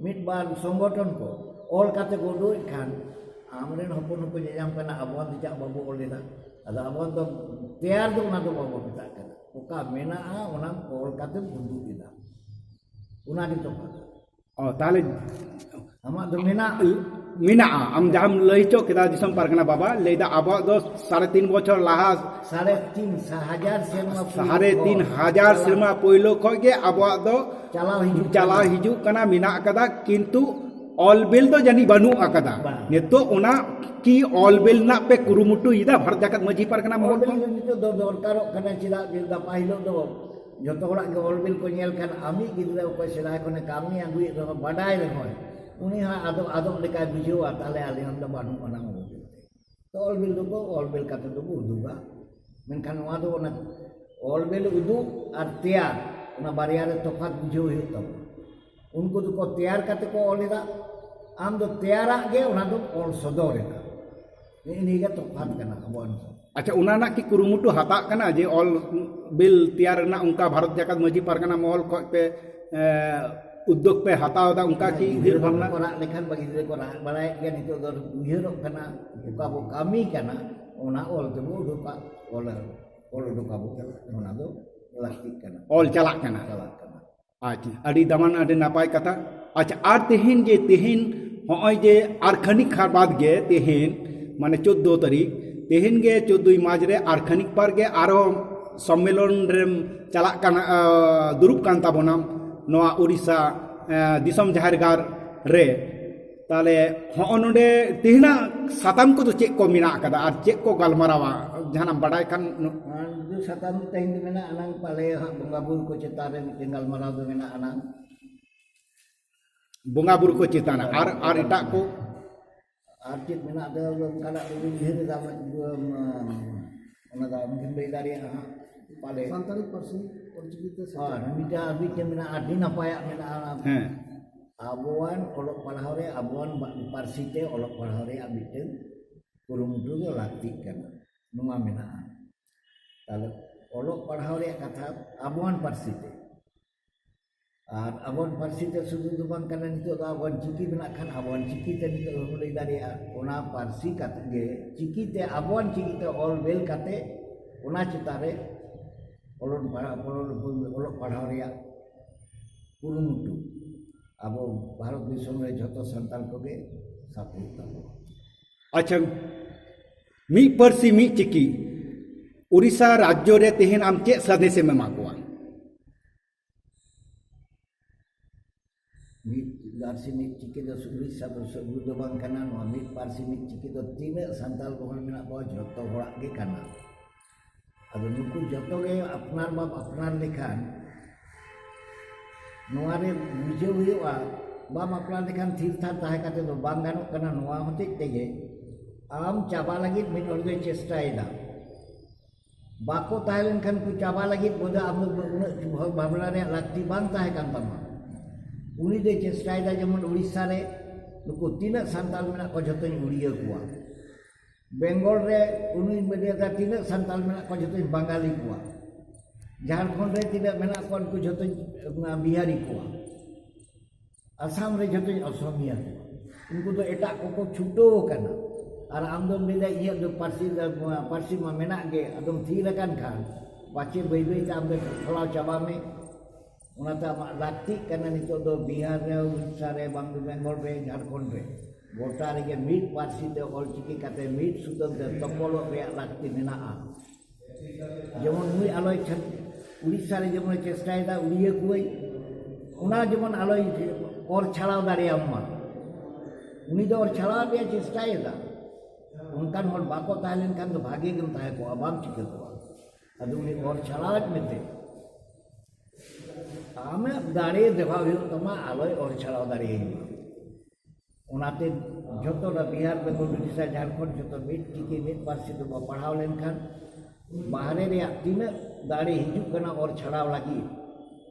ᱢᱤᱫ ᱵᱟᱨ ᱥᱚᱝᱜᱚᱴᱷᱚᱱ ᱠᱚ ᱚᱞ ᱠᱟᱛᱮ ᱠᱚ ᱩᱰᱩᱠᱮᱫ ᱠᱷᱟᱱ, ᱟᱢᱨᱮᱱ ᱦᱚᱯᱚᱱ ᱦᱚᱸᱠᱚ ᱧᱮᱧᱟᱢ ᱠᱟᱱᱟ, ᱟᱵᱚᱣᱟᱜ ᱫᱚ ᱪᱮᱫᱟᱜ ᱵᱟᱵᱚ ᱚᱞ ᱞᱮᱫᱟ? ᱟᱫᱚ ᱟᱵᱚᱣᱟᱜ ᱫᱚ ᱛᱮᱭᱟᱨ ᱫᱚ ᱚᱱᱟ ᱫᱚ ᱵᱟᱵᱚ ᱢᱮᱛᱟᱜ ᱠᱟᱱᱟ, ᱚᱠᱟ ᱢᱮᱱᱟᱜᱼᱟ ᱚᱱᱟ ᱚᱞ ᱠᱟᱛᱮᱢ ᱩᱫᱩᱜ ᱮᱫᱟ, ᱚᱱᱟ ᱜᱮ ᱛᱚᱯᱷᱟᱛ᱾ ᱚ, ᱛᱟᱦᱞᱮ ᱟᱢᱟᱜ ᱫᱚ ᱢᱮᱱᱟᱜᱼᱟ᱾ ᱢᱮᱱᱟᱜᱼᱟ᱾ ᱟᱢ ᱡᱟᱦᱟᱸᱢ ᱞᱟᱹᱭ ᱦᱚᱪᱚ ᱠᱮᱫᱟ ᱫᱤᱥᱚᱢ ᱯᱟᱨᱜᱟᱱᱟ ᱵᱟᱵᱟ, ᱞᱟᱹᱭᱫᱟ ᱟᱵᱚᱣᱟᱜ ᱫᱚ ᱥᱟᱲᱮ ᱛᱤᱱ ᱵᱚᱪᱷᱚᱨ ᱞᱟᱦᱟ, ᱥᱟᱲᱮ ᱛᱤᱱ ᱥᱟ-, ᱦᱟᱡᱟᱨ ᱥᱮᱨᱢᱟ ᱯᱩᱭᱞᱩ ᱥᱟᱲᱮ ᱛᱤᱱ ᱠᱷᱚᱱ ᱦᱟᱡᱟᱨ ᱪᱟᱞᱟᱣ, ᱥᱮᱨᱢᱟ ᱯᱳᱭᱞᱳ ᱠᱷᱚᱱ ᱜᱮ ᱟᱵᱚᱣᱟᱜ ᱫᱚ ᱪᱟᱞᱟᱣ ᱦᱤᱡᱩᱜ ᱪᱟᱞᱟᱣ ᱠᱟᱱᱟ᱾ ᱦᱤᱡᱩᱜ ᱠᱟᱱᱟ, ᱢᱮᱱᱟᱜ ᱟᱠᱟᱫᱟ, ᱠᱤᱱᱛᱩ ᱚᱞ ᱵᱤᱞ ᱫᱚ ᱡᱟᱹᱱᱤᱡ ᱵᱟᱹᱱᱩᱜ ᱟᱠᱟᱫᱟ᱾ ᱵᱟᱝ᱾ ᱱᱤᱛᱚᱜ ᱚᱱᱟ ᱠᱤ ᱚᱞ ᱵᱤᱞ ᱨᱮᱱᱟᱜ ᱯᱮ ᱠᱩᱨᱩᱢᱩᱴᱩᱭᱮᱫᱟ ᱵᱷᱟᱨᱚᱛ ᱡᱟᱠᱟᱛ ᱢᱟᱹᱡᱷᱤ ᱯᱟᱨᱜᱟᱱᱟ ᱢᱚᱦᱚᱞ ᱚᱞ ᱵᱤᱞ ᱠᱷᱚᱱ? ᱫᱚ ᱱᱤᱛᱚᱜ ᱫᱚ ᱫᱚᱨᱠᱟᱨᱚᱜ ᱠᱟᱱᱟ, ᱪᱮᱫᱟᱜ ᱡᱮ ᱜᱟᱯᱟ ᱦᱤᱞᱳᱜ ᱫᱚ ᱡᱚᱛᱚ ᱦᱚᱲᱟᱜ ᱜᱮ ᱚᱞ ᱵᱤᱞ ᱠᱚ ᱧᱮᱞ ᱠᱷᱟᱱ, ᱟᱢᱤᱡ ᱜᱤᱫᱽᱨᱟᱹ ᱚᱠᱚᱭ ᱥᱮᱫᱟᱭ ᱠᱷᱚᱱᱮ ᱠᱟᱹᱢᱤ ᱟᱹᱜᱩᱭᱮᱫ ᱨᱮᱦᱚᱸ, ᱵᱟᱰᱟᱭ ᱨᱮᱦᱚᱸᱭ, ᱩᱱᱤ ᱦᱚᱸ ᱟᱫᱚ ᱟᱫᱚᱜ ᱞᱮᱠᱟᱭ ᱵᱩᱡᱷᱟᱹᱣᱟ, ᱛᱟᱦᱞᱮ ᱟᱞᱮ ᱦᱚᱸ ᱫᱚ ᱵᱟᱹᱱᱩᱜ ᱟᱱᱟᱝ ᱚᱞ ᱵᱤᱞ᱾ ᱛᱚ ᱚᱞ ᱵᱤᱞ ᱫᱚᱠᱚ ᱚᱞ ᱵᱤᱞ ᱠᱟᱛᱮ ᱫᱚᱵᱚ ᱩᱫᱩᱜᱟ, ᱢᱮᱱᱠᱷᱟᱱ ᱱᱚᱣᱟ ᱫᱚ ᱚᱱᱟ ᱚᱞ ᱵᱤᱞ ᱩᱫᱩᱜ ᱟᱨ ᱛᱮᱭᱟᱨ, ᱚᱱᱟ ᱵᱟᱨᱭᱟ ᱨᱮ ᱛᱚᱯᱷᱟᱛ ᱵᱩᱡᱷᱟᱹᱣ ᱦᱩᱭᱩᱜ ᱛᱟᱵᱚᱱᱟ᱾ ᱩᱱᱠᱩ ᱫᱚᱠᱚ ᱛᱮᱭᱟᱨ ᱠᱟᱛᱮ ᱠᱚ ᱚᱞ ᱮᱫᱟ, ᱟᱢ ᱫᱚ ᱛᱮᱭᱟᱨᱟᱜ ᱜᱮ ᱚᱱᱟ ᱫᱚ ᱚᱞ ᱥᱚᱫᱚᱨ ᱮᱫᱟ᱾ ᱱᱮᱜᱼᱮ ᱱᱤᱭᱟᱹ ᱜᱮ ᱛᱚᱯᱷᱟᱛ ᱠᱟᱱᱟ ᱟᱵᱚᱣᱟᱜ ᱱᱚᱣᱟ᱾ ᱟᱪᱪᱷᱟ, ᱚᱱᱟ ᱨᱮᱱᱟᱜ ᱠᱤ ᱠᱩᱨᱩᱢᱩᱴᱩ ᱦᱟᱛᱟᱜ ᱠᱟᱱᱟ ᱡᱮ ᱚᱞ ᱵᱤᱞ ᱛᱮᱭᱟᱨ ᱨᱮᱱᱟᱜ ᱚᱱᱠᱟ ᱵᱷᱟᱨᱚᱛ ᱡᱟᱠᱟᱛ ᱢᱟᱹᱡᱷᱤ ᱯᱟᱨᱜᱟᱱᱟ ᱢᱚᱦᱚᱞ ᱠᱷᱚᱱ ᱯᱮ, ᱮ, ᱩᱫᱽᱫᱳᱜᱽ ᱯᱮ ᱦᱟᱛᱟᱣ ᱮᱫᱟ, ᱚᱱᱠᱟ ᱠᱤ ᱩᱭᱦᱟᱹᱨ ᱜᱤᱫᱽᱨᱟᱹ ᱵᱷᱟᱵᱽᱱᱟ? ᱠᱚ ᱨᱟᱜ ᱞᱮᱠᱷᱟᱱ ᱵᱟ ᱜᱤᱫᱽᱨᱟᱹ ᱠᱚ ᱨᱟᱜ ᱵᱟᱲᱟᱭᱮᱫ ᱜᱮᱭᱟ, ᱱᱤᱛᱚᱜ ᱫᱚ ᱩᱭᱦᱟᱹᱨᱚᱜ ᱠᱟᱱᱟ, ᱚᱠᱟ ᱵᱚ ᱠᱟᱹᱢᱤ ᱠᱟᱱᱟ, ᱚᱱᱟ ᱚᱞ ᱛᱮᱵᱚ ᱩᱰᱩᱠᱟ, ᱚᱞ, ᱚᱞ ᱩᱰᱩᱠᱟᱵᱚ, ᱚᱱᱟ ᱫᱚ ᱞᱟᱹᱠᱛᱤᱜ ᱠᱟᱱᱟ᱾ ᱚᱞ ᱪᱟᱞᱟᱜ ᱠᱟᱱᱟ᱾ ᱪᱟᱞᱟᱜ ᱠᱟᱱᱟ᱾ ᱟᱪᱪᱷᱟ, ᱟᱹᱰᱤ ᱫᱟᱢᱟᱱ, ᱟᱹᱰᱤ ᱱᱟᱯᱟᱭ ᱠᱟᱛᱷᱟ᱾ ᱟᱪᱪᱷᱟ, ᱟᱨ ᱛᱮᱦᱮᱧ ᱡᱮ, ᱛᱮᱦᱮᱧ ᱦᱚᱸᱜᱼᱚᱭ ᱡᱮ ᱟᱨ ᱠᱷᱟᱹᱱᱤᱠ ᱠᱷᱟᱱ ᱵᱟᱫᱽ ᱜᱮ ᱛᱮᱦᱮᱧ, ᱢᱟᱱᱮ ᱪᱳᱫᱽᱫᱳ ᱛᱟᱹᱨᱤᱠᱷ, ᱛᱮᱦᱮᱧ ᱜᱮ ᱪᱳᱫᱽᱫᱳᱭ ᱢᱟᱨᱪ ᱨᱮ ᱟᱨ ᱠᱷᱟᱹᱱᱤᱠ ᱯᱚᱨ ᱜᱮ ᱟᱨᱦᱚᱸ ᱥᱚᱢᱢᱮᱞᱚᱱ ᱨᱮᱢ ᱪᱟᱞᱟᱜ ᱠᱟᱱᱟ, ᱟ, ᱫᱩᱲᱩᱵ ᱠᱟᱱ ᱛᱟᱵᱚᱱᱟᱢ ᱱᱚᱣᱟ ᱩᱲᱤᱥᱥᱟ, ᱟ, ᱫᱤᱥᱚᱢ ᱡᱟᱦᱮᱨ ᱜᱟᱲ ᱨᱮ᱾ ᱛᱟᱦᱞᱮ ᱦᱚᱸᱜᱼᱚ ᱱᱚᱰᱮ ᱛᱮᱦᱮᱧᱟᱜ ᱥᱟᱛᱟᱢ ᱠᱚᱫᱚ ᱪᱮᱫ ᱠᱚ ᱢᱮᱱᱟᱜ ᱟᱠᱟᱫᱟ ᱟᱨ ᱪᱮᱫ ᱠᱚ ᱜᱟᱞᱢᱟᱨᱟᱣᱟ? ᱡᱟᱦᱟᱱᱟᱜ ᱵᱟᱰᱟᱭ ᱠᱷᱟᱱ᱾ ᱟᱨ ᱫᱩ ᱥᱟᱛᱟᱢ ᱛᱮᱦᱮᱧ ᱫᱚ ᱢᱮᱱᱟᱜ ᱟᱱᱟᱝ, ᱯᱟᱞᱮ ᱦᱟᱸᱜ ᱵᱚᱸᱜᱟ ᱵᱩᱨᱩ ᱠᱚ ᱪᱮᱛᱟᱱ ᱨᱮ ᱢᱤᱫᱴᱮᱱ ᱜᱟᱞᱢᱟᱨᱟᱣ ᱫᱚ ᱢᱮᱱᱟᱜ ᱟᱱᱟᱝ᱾ ᱵᱚᱸᱜᱟ ᱵᱩᱨᱩ ᱠᱚ ᱪᱮᱛᱟᱱ ᱨᱮ᱾ ᱟᱨ, ᱟᱨ ᱮᱴᱟᱜ ᱠᱚ? ᱟᱨ ᱪᱮᱫ ᱢᱮᱱᱟᱜ ᱫᱚ ᱚᱱᱠᱟᱱᱟᱜ ᱵᱟᱹᱧ ᱩᱭᱦᱟᱹᱨ ᱮᱫᱟ, ᱚᱱᱟ ᱫᱚ ᱟᱢ ᱜᱮᱢ ᱞᱟᱹᱭ ᱫᱟᱲᱮᱭᱟᱜᱼᱟ ᱦᱟᱸᱜ ᱯᱟᱞᱮ᱾ ᱥᱟᱱᱛᱟᱲᱤ ᱯᱟᱹᱨᱥᱤ ᱚᱞᱪᱤᱠᱤ ᱛᱮ ᱥᱮᱪᱮᱫ᱾ ᱟᱨ ᱢᱤᱫᱴᱟᱝ, ᱟᱨ ᱢᱤᱫᱴᱟᱝ ᱢᱮᱱᱟᱜᱼᱟ, ᱟᱹᱰᱤ ᱱᱟᱯᱟᱭᱟᱜ ᱢᱮᱱᱟᱜᱼᱟ᱾ ᱦᱮᱸ᱾ ᱟᱵᱚᱣᱟᱱ ᱚᱞᱚᱜ ᱯᱟᱲᱦᱟᱣ ᱨᱮ, ᱟᱵᱚᱣᱟᱱ ᱵᱟ-, ᱯᱟᱹᱨᱥᱤ ᱛᱮ ᱚᱞᱚᱜ ᱯᱟᱲᱦᱟᱣ ᱨᱮᱭᱟᱜ ᱢᱤᱫᱴᱟᱝ ᱠᱩᱨᱩᱢᱩᱴᱩ ᱫᱚ ᱞᱟᱹᱠᱛᱤᱜ ᱠᱟᱱᱟ, ᱱᱚᱣᱟ ᱢᱮᱱᱟᱜᱼᱟ᱾ ᱛᱟᱦᱞᱮ ᱚᱞᱚᱜ ᱯᱟᱲᱦᱟᱣ ᱨᱮᱭᱟᱜ ᱠᱟᱛᱷᱟ ᱟᱵᱚᱣᱟᱱ ᱯᱟᱹᱨᱥᱤ ᱛᱮ, ᱟᱨ ᱟᱵᱚᱣᱟᱱ ᱯᱟᱹᱨᱥᱤ ᱛᱮ ᱥᱩᱫᱷᱩ ᱫᱚ ᱵᱟᱝ ᱠᱟᱱᱟ, ᱱᱤᱛᱚᱜ ᱫᱚ ᱟᱵᱚᱣᱟᱱ ᱪᱤᱠᱤ ᱢᱮᱱᱟᱜ ᱠᱷᱟᱱ ᱟᱵᱚᱣᱟᱱ ᱪᱤᱠᱤ ᱛᱮ ᱱᱤᱛᱚᱜ ᱫᱚᱵᱚᱱ ᱞᱟᱹᱭ ᱫᱟᱲᱮᱭᱟᱜᱼᱟ᱾ ᱚᱱᱟ ᱯᱟᱹᱨᱥᱤ ᱠᱟᱛᱮ ᱜᱮ, ᱪᱤᱠᱤ ᱛᱮ, ᱟᱵᱚᱣᱟᱱ ᱪᱤᱠᱤ ᱛᱮ ᱚᱞ ᱵᱮᱞ ᱠᱟᱛᱮ ᱚᱱᱟ ᱪᱮᱛᱟᱱ ᱨᱮ ᱚᱞᱚᱜ ᱯᱟᱲᱦᱟᱣ, ᱚᱞᱚᱜ ᱯᱟᱲᱦᱟᱣ ᱨᱮᱭᱟᱜ ᱠᱩᱨᱩᱢᱩᱴᱩ ᱟᱵᱚ ᱵᱷᱟᱨᱚᱛ ᱫᱤᱥᱚᱢ ᱨᱮ ᱡᱷᱚᱛᱚ ᱥᱟᱱᱛᱟᱲ ᱠᱚᱜᱮ ᱥᱟᱯᱲᱟᱣ ᱛᱟᱵᱚᱱᱟ᱾ ᱟᱪᱪᱷᱟ, ᱢᱤᱫ ᱯᱟᱹᱨᱥᱤ ᱢᱤᱫ ᱪᱤᱠᱤ ᱩᱲᱤᱥᱥᱟ ᱨᱟᱡᱽᱡᱚ ᱨᱮ ᱛᱮᱦᱮᱧ ᱟᱢ ᱪᱮᱫ ᱥᱟᱸᱫᱮᱥᱮᱢ ᱮᱢᱟ ᱠᱚᱣᱟ? ᱢᱤᱫ ᱯᱟᱹᱨᱥᱤ ᱢᱤᱫ ᱪᱤᱠᱤ ᱫᱚ ᱩᱲᱤᱥᱥᱟ ᱫᱚ ᱥᱩᱫᱷᱩ ᱫᱚ ᱵᱟᱝ ᱠᱟᱱᱟ, ᱱᱚᱣᱟ ᱢᱤᱫ ᱯᱟᱹᱨᱥᱤ ᱢᱤᱫ ᱪᱤᱠᱤ ᱫᱚ ᱛᱤᱱᱟᱹᱜ ᱥᱟᱱᱛᱟᱲ ᱵᱚᱦᱚᱱ ᱢᱮᱱᱟᱜ ᱠᱚᱣᱟ ᱡᱷᱚᱛᱚ ᱦᱚᱲᱟᱜ ᱜᱮ ᱠᱟᱱᱟ᱾ ᱟᱫᱚ ᱱᱩᱠᱩ ᱡᱚᱛᱚ ᱜᱮ ᱟᱯᱱᱟᱨ ᱵᱟᱢ ᱟᱯᱱᱟᱨ ᱞᱮᱠᱷᱟᱱ ᱱᱚᱣᱟ ᱨᱮ ᱵᱩᱡᱷᱟᱹᱣ ᱦᱩᱭᱩᱜᱼᱟ, ᱵᱟᱢ ᱟᱯᱱᱟᱨ ᱞᱮᱠᱷᱟᱱ ᱛᱷᱤᱨ ᱛᱷᱟᱨ ᱛᱟᱦᱮᱸ ᱠᱟᱛᱮ ᱫᱚ ᱵᱟᱝ ᱜᱟᱱᱚᱜ ᱠᱟᱱᱟ᱾ ᱱᱚᱣᱟ ᱦᱚᱛᱮᱡ ᱛᱮᱜᱮ ᱟᱢ ᱪᱟᱵᱟ ᱞᱟᱹᱜᱤᱫ ᱢᱤᱫ ᱦᱚᱲ ᱫᱚᱭ ᱪᱮᱥᱴᱟᱭᱮᱫᱟ, ᱵᱟᱠᱚ ᱛᱟᱦᱮᱸ ᱞᱮᱱᱠᱷᱟᱱ ᱠᱚ ᱪᱟᱵᱟ ᱞᱟᱹᱜᱤᱫ ᱵᱚᱞᱮ ᱟᱢ ᱫᱚ ᱩᱱᱟᱹᱜ ᱵᱷᱟᱵᱽᱱᱟ ᱨᱮᱭᱟᱜ ᱞᱟᱹᱠᱛᱤ ᱵᱟᱝ ᱛᱟᱦᱮᱸ ᱠᱟᱱ ᱛᱟᱢᱟ᱾ ᱩᱱᱤ ᱫᱚᱭ ᱪᱮᱥᱴᱟᱭᱮᱫᱟ ᱡᱮᱢᱚᱱ ᱩᱲᱤᱥᱥᱟ ᱨᱮ ᱱᱩᱠᱩ ᱛᱤᱱᱟᱹᱜ ᱥᱟᱱᱛᱟᱲ ᱢᱮᱱᱟᱜ ᱠᱚᱣᱟ ᱡᱷᱚᱛᱚᱧ ᱩᱲᱤᱭᱟᱹ ᱠᱚᱣᱟ, ᱵᱮᱝᱜᱚᱞ ᱨᱮ ᱩᱱᱤ ᱢᱮᱱᱮᱫᱟ ᱛᱤᱱᱟᱹᱜ ᱥᱟᱱᱛᱟᱲ ᱢᱮᱱᱟᱜ ᱠᱚᱣᱟ ᱡᱷᱚᱛᱚᱧ ᱵᱟᱝᱜᱟᱞᱤ ᱠᱚᱣᱟ, ᱡᱷᱟᱲᱠᱷᱚᱸᱰ ᱨᱮ ᱛᱤᱱᱟᱹᱜ ᱢᱮᱱᱟᱜ ᱠᱚᱣᱟ ᱩᱱᱠᱩ ᱡᱷᱚᱛᱚᱧ, ᱚᱱᱟ, ᱵᱤᱦᱟᱨᱤ ᱠᱚᱣᱟ, ᱟᱥᱟᱢ ᱨᱮ ᱡᱷᱚᱛᱚᱧ ᱚᱥᱚᱢᱤᱭᱟ ᱠᱚᱣᱟ᱾ ᱩᱱᱠᱩ ᱫᱚ ᱮᱴᱟᱜ ᱠᱚᱠᱚ ᱪᱷᱩᱴᱟᱹᱣ ᱟᱠᱟᱱᱟ᱾ ᱟᱨ ᱟᱢ ᱫᱚᱢ ᱞᱟᱹᱭᱫᱟ ᱤᱧᱟᱹᱜ ᱫᱚ ᱯᱟᱹᱨᱥᱤ ᱫᱚ, ᱯᱟᱹᱨᱥᱤ ᱢᱟ ᱢᱮᱱᱟᱜ ᱜᱮ, ᱟᱫᱚᱢ ᱛᱷᱤᱨ ᱟᱠᱟᱱ ᱠᱷᱟᱱ ᱯᱟᱪᱮ ᱵᱟᱹᱭ ᱵᱟᱹᱭ ᱛᱮ ᱟᱢ ᱫᱚ ᱯᱷᱚᱞᱟᱣ ᱪᱟᱵᱟ ᱢᱮ᱾ ᱚᱱᱟᱛᱮ ᱟᱢᱟᱜ ᱞᱟᱹᱠᱛᱤᱜ ᱠᱟᱱᱟ ᱱᱤᱛᱚᱜ ᱫᱚ ᱵᱤᱦᱟᱨ ᱨᱮ, ᱩᱲᱤᱥᱥᱟ ᱨᱮ, ᱵᱟᱝ ᱫᱚ ᱵᱮᱝᱜᱚᱞ ᱨᱮ, ᱡᱷᱟᱲᱠᱷᱚᱸᱰ ᱨᱮ, ᱜᱚᱴᱟ ᱨᱮᱜᱮ ᱢᱤᱫ ᱯᱟᱹᱨᱥᱤ ᱛᱮ ᱚᱞ ᱪᱤᱠᱤ ᱠᱟᱛᱮ ᱢᱤᱫ ᱥᱩᱛᱟᱹᱢ ᱛᱮ ᱛᱚᱯᱚᱞᱚᱜ ᱨᱮᱭᱟᱜ ᱞᱟᱹᱠᱛᱤ ᱢᱮᱱᱟᱜᱼᱟ᱾ ᱡᱮᱢᱚᱱ ᱱᱩᱭ ᱟᱞᱚᱭ ᱪᱷᱟᱹᱛ-, ᱩᱲᱤᱥᱥᱟ ᱨᱮ ᱡᱮᱢᱚᱱᱮ ᱪᱮᱥᱴᱟᱭᱮᱫᱟ ᱩᱲᱤᱭᱟᱹ ᱠᱚᱣᱟᱹᱧ, ᱚᱱᱟ ᱡᱮᱢᱚᱱ ᱟᱞᱚᱭ ᱚᱨ ᱪᱷᱟᱲᱟᱣ ᱫᱟᱲᱮᱭᱟᱢ ᱢᱟ᱾ ᱩᱱᱤ ᱫᱚ ᱚᱨ ᱪᱷᱟᱲᱟᱣ ᱨᱮᱭᱟᱜ ᱪᱮᱥᱴᱟᱭᱮᱫᱟ᱾ ᱚᱱᱠᱟᱱ ᱦᱚᱲ ᱵᱟᱠᱚ ᱛᱟᱦᱮᱸ ᱞᱮᱱᱠᱷᱟᱱ ᱫᱚ ᱵᱷᱟᱜᱮ ᱜᱮᱢ ᱛᱟᱦᱮᱸ ᱠᱚᱜᱼᱟ, ᱵᱟᱢ ᱪᱤᱠᱟᱹ ᱠᱚᱜᱼᱟ᱾ ᱟᱫᱚ ᱩᱱᱤ ᱚᱨ ᱪᱷᱟᱲᱟᱣᱮᱫ ᱢᱮᱛᱮ ᱟᱢᱟᱜ ᱫᱟᱲᱮ ᱫᱮᱠᱷᱟᱣ ᱦᱩᱭᱩᱜ ᱛᱟᱢᱟ, ᱟᱞᱚᱭ ᱚᱨ ᱪᱷᱟᱲᱟᱣ ᱫᱟᱲᱮᱭᱟᱹᱧ ᱢᱟ᱾ ᱚᱱᱟᱛᱮ ᱡᱷᱚᱛᱚ ᱫᱚ ᱵᱤᱦᱟᱨ, ᱵᱮᱝᱜᱚᱞ, ᱩᱰᱤᱥᱟ, ᱡᱷᱟᱲᱠᱷᱚᱸᱰ, ᱡᱷᱚᱛᱚ ᱢᱤᱫ ᱪᱤᱠᱤ ᱢᱤᱫ ᱯᱟᱹᱨᱥᱤ ᱛᱮᱵᱚ ᱯᱟᱲᱦᱟᱣ ᱞᱮᱱᱠᱷᱟᱱ ᱵᱟᱦᱨᱮ ᱨᱮᱭᱟᱜ ᱛᱤᱱᱟᱹᱜ ᱫᱟᱲᱮ ᱦᱤᱡᱩᱜ ᱠᱟᱱᱟ ᱚᱨ ᱪᱷᱟᱲᱟᱣ ᱞᱟᱹᱜᱤᱫ,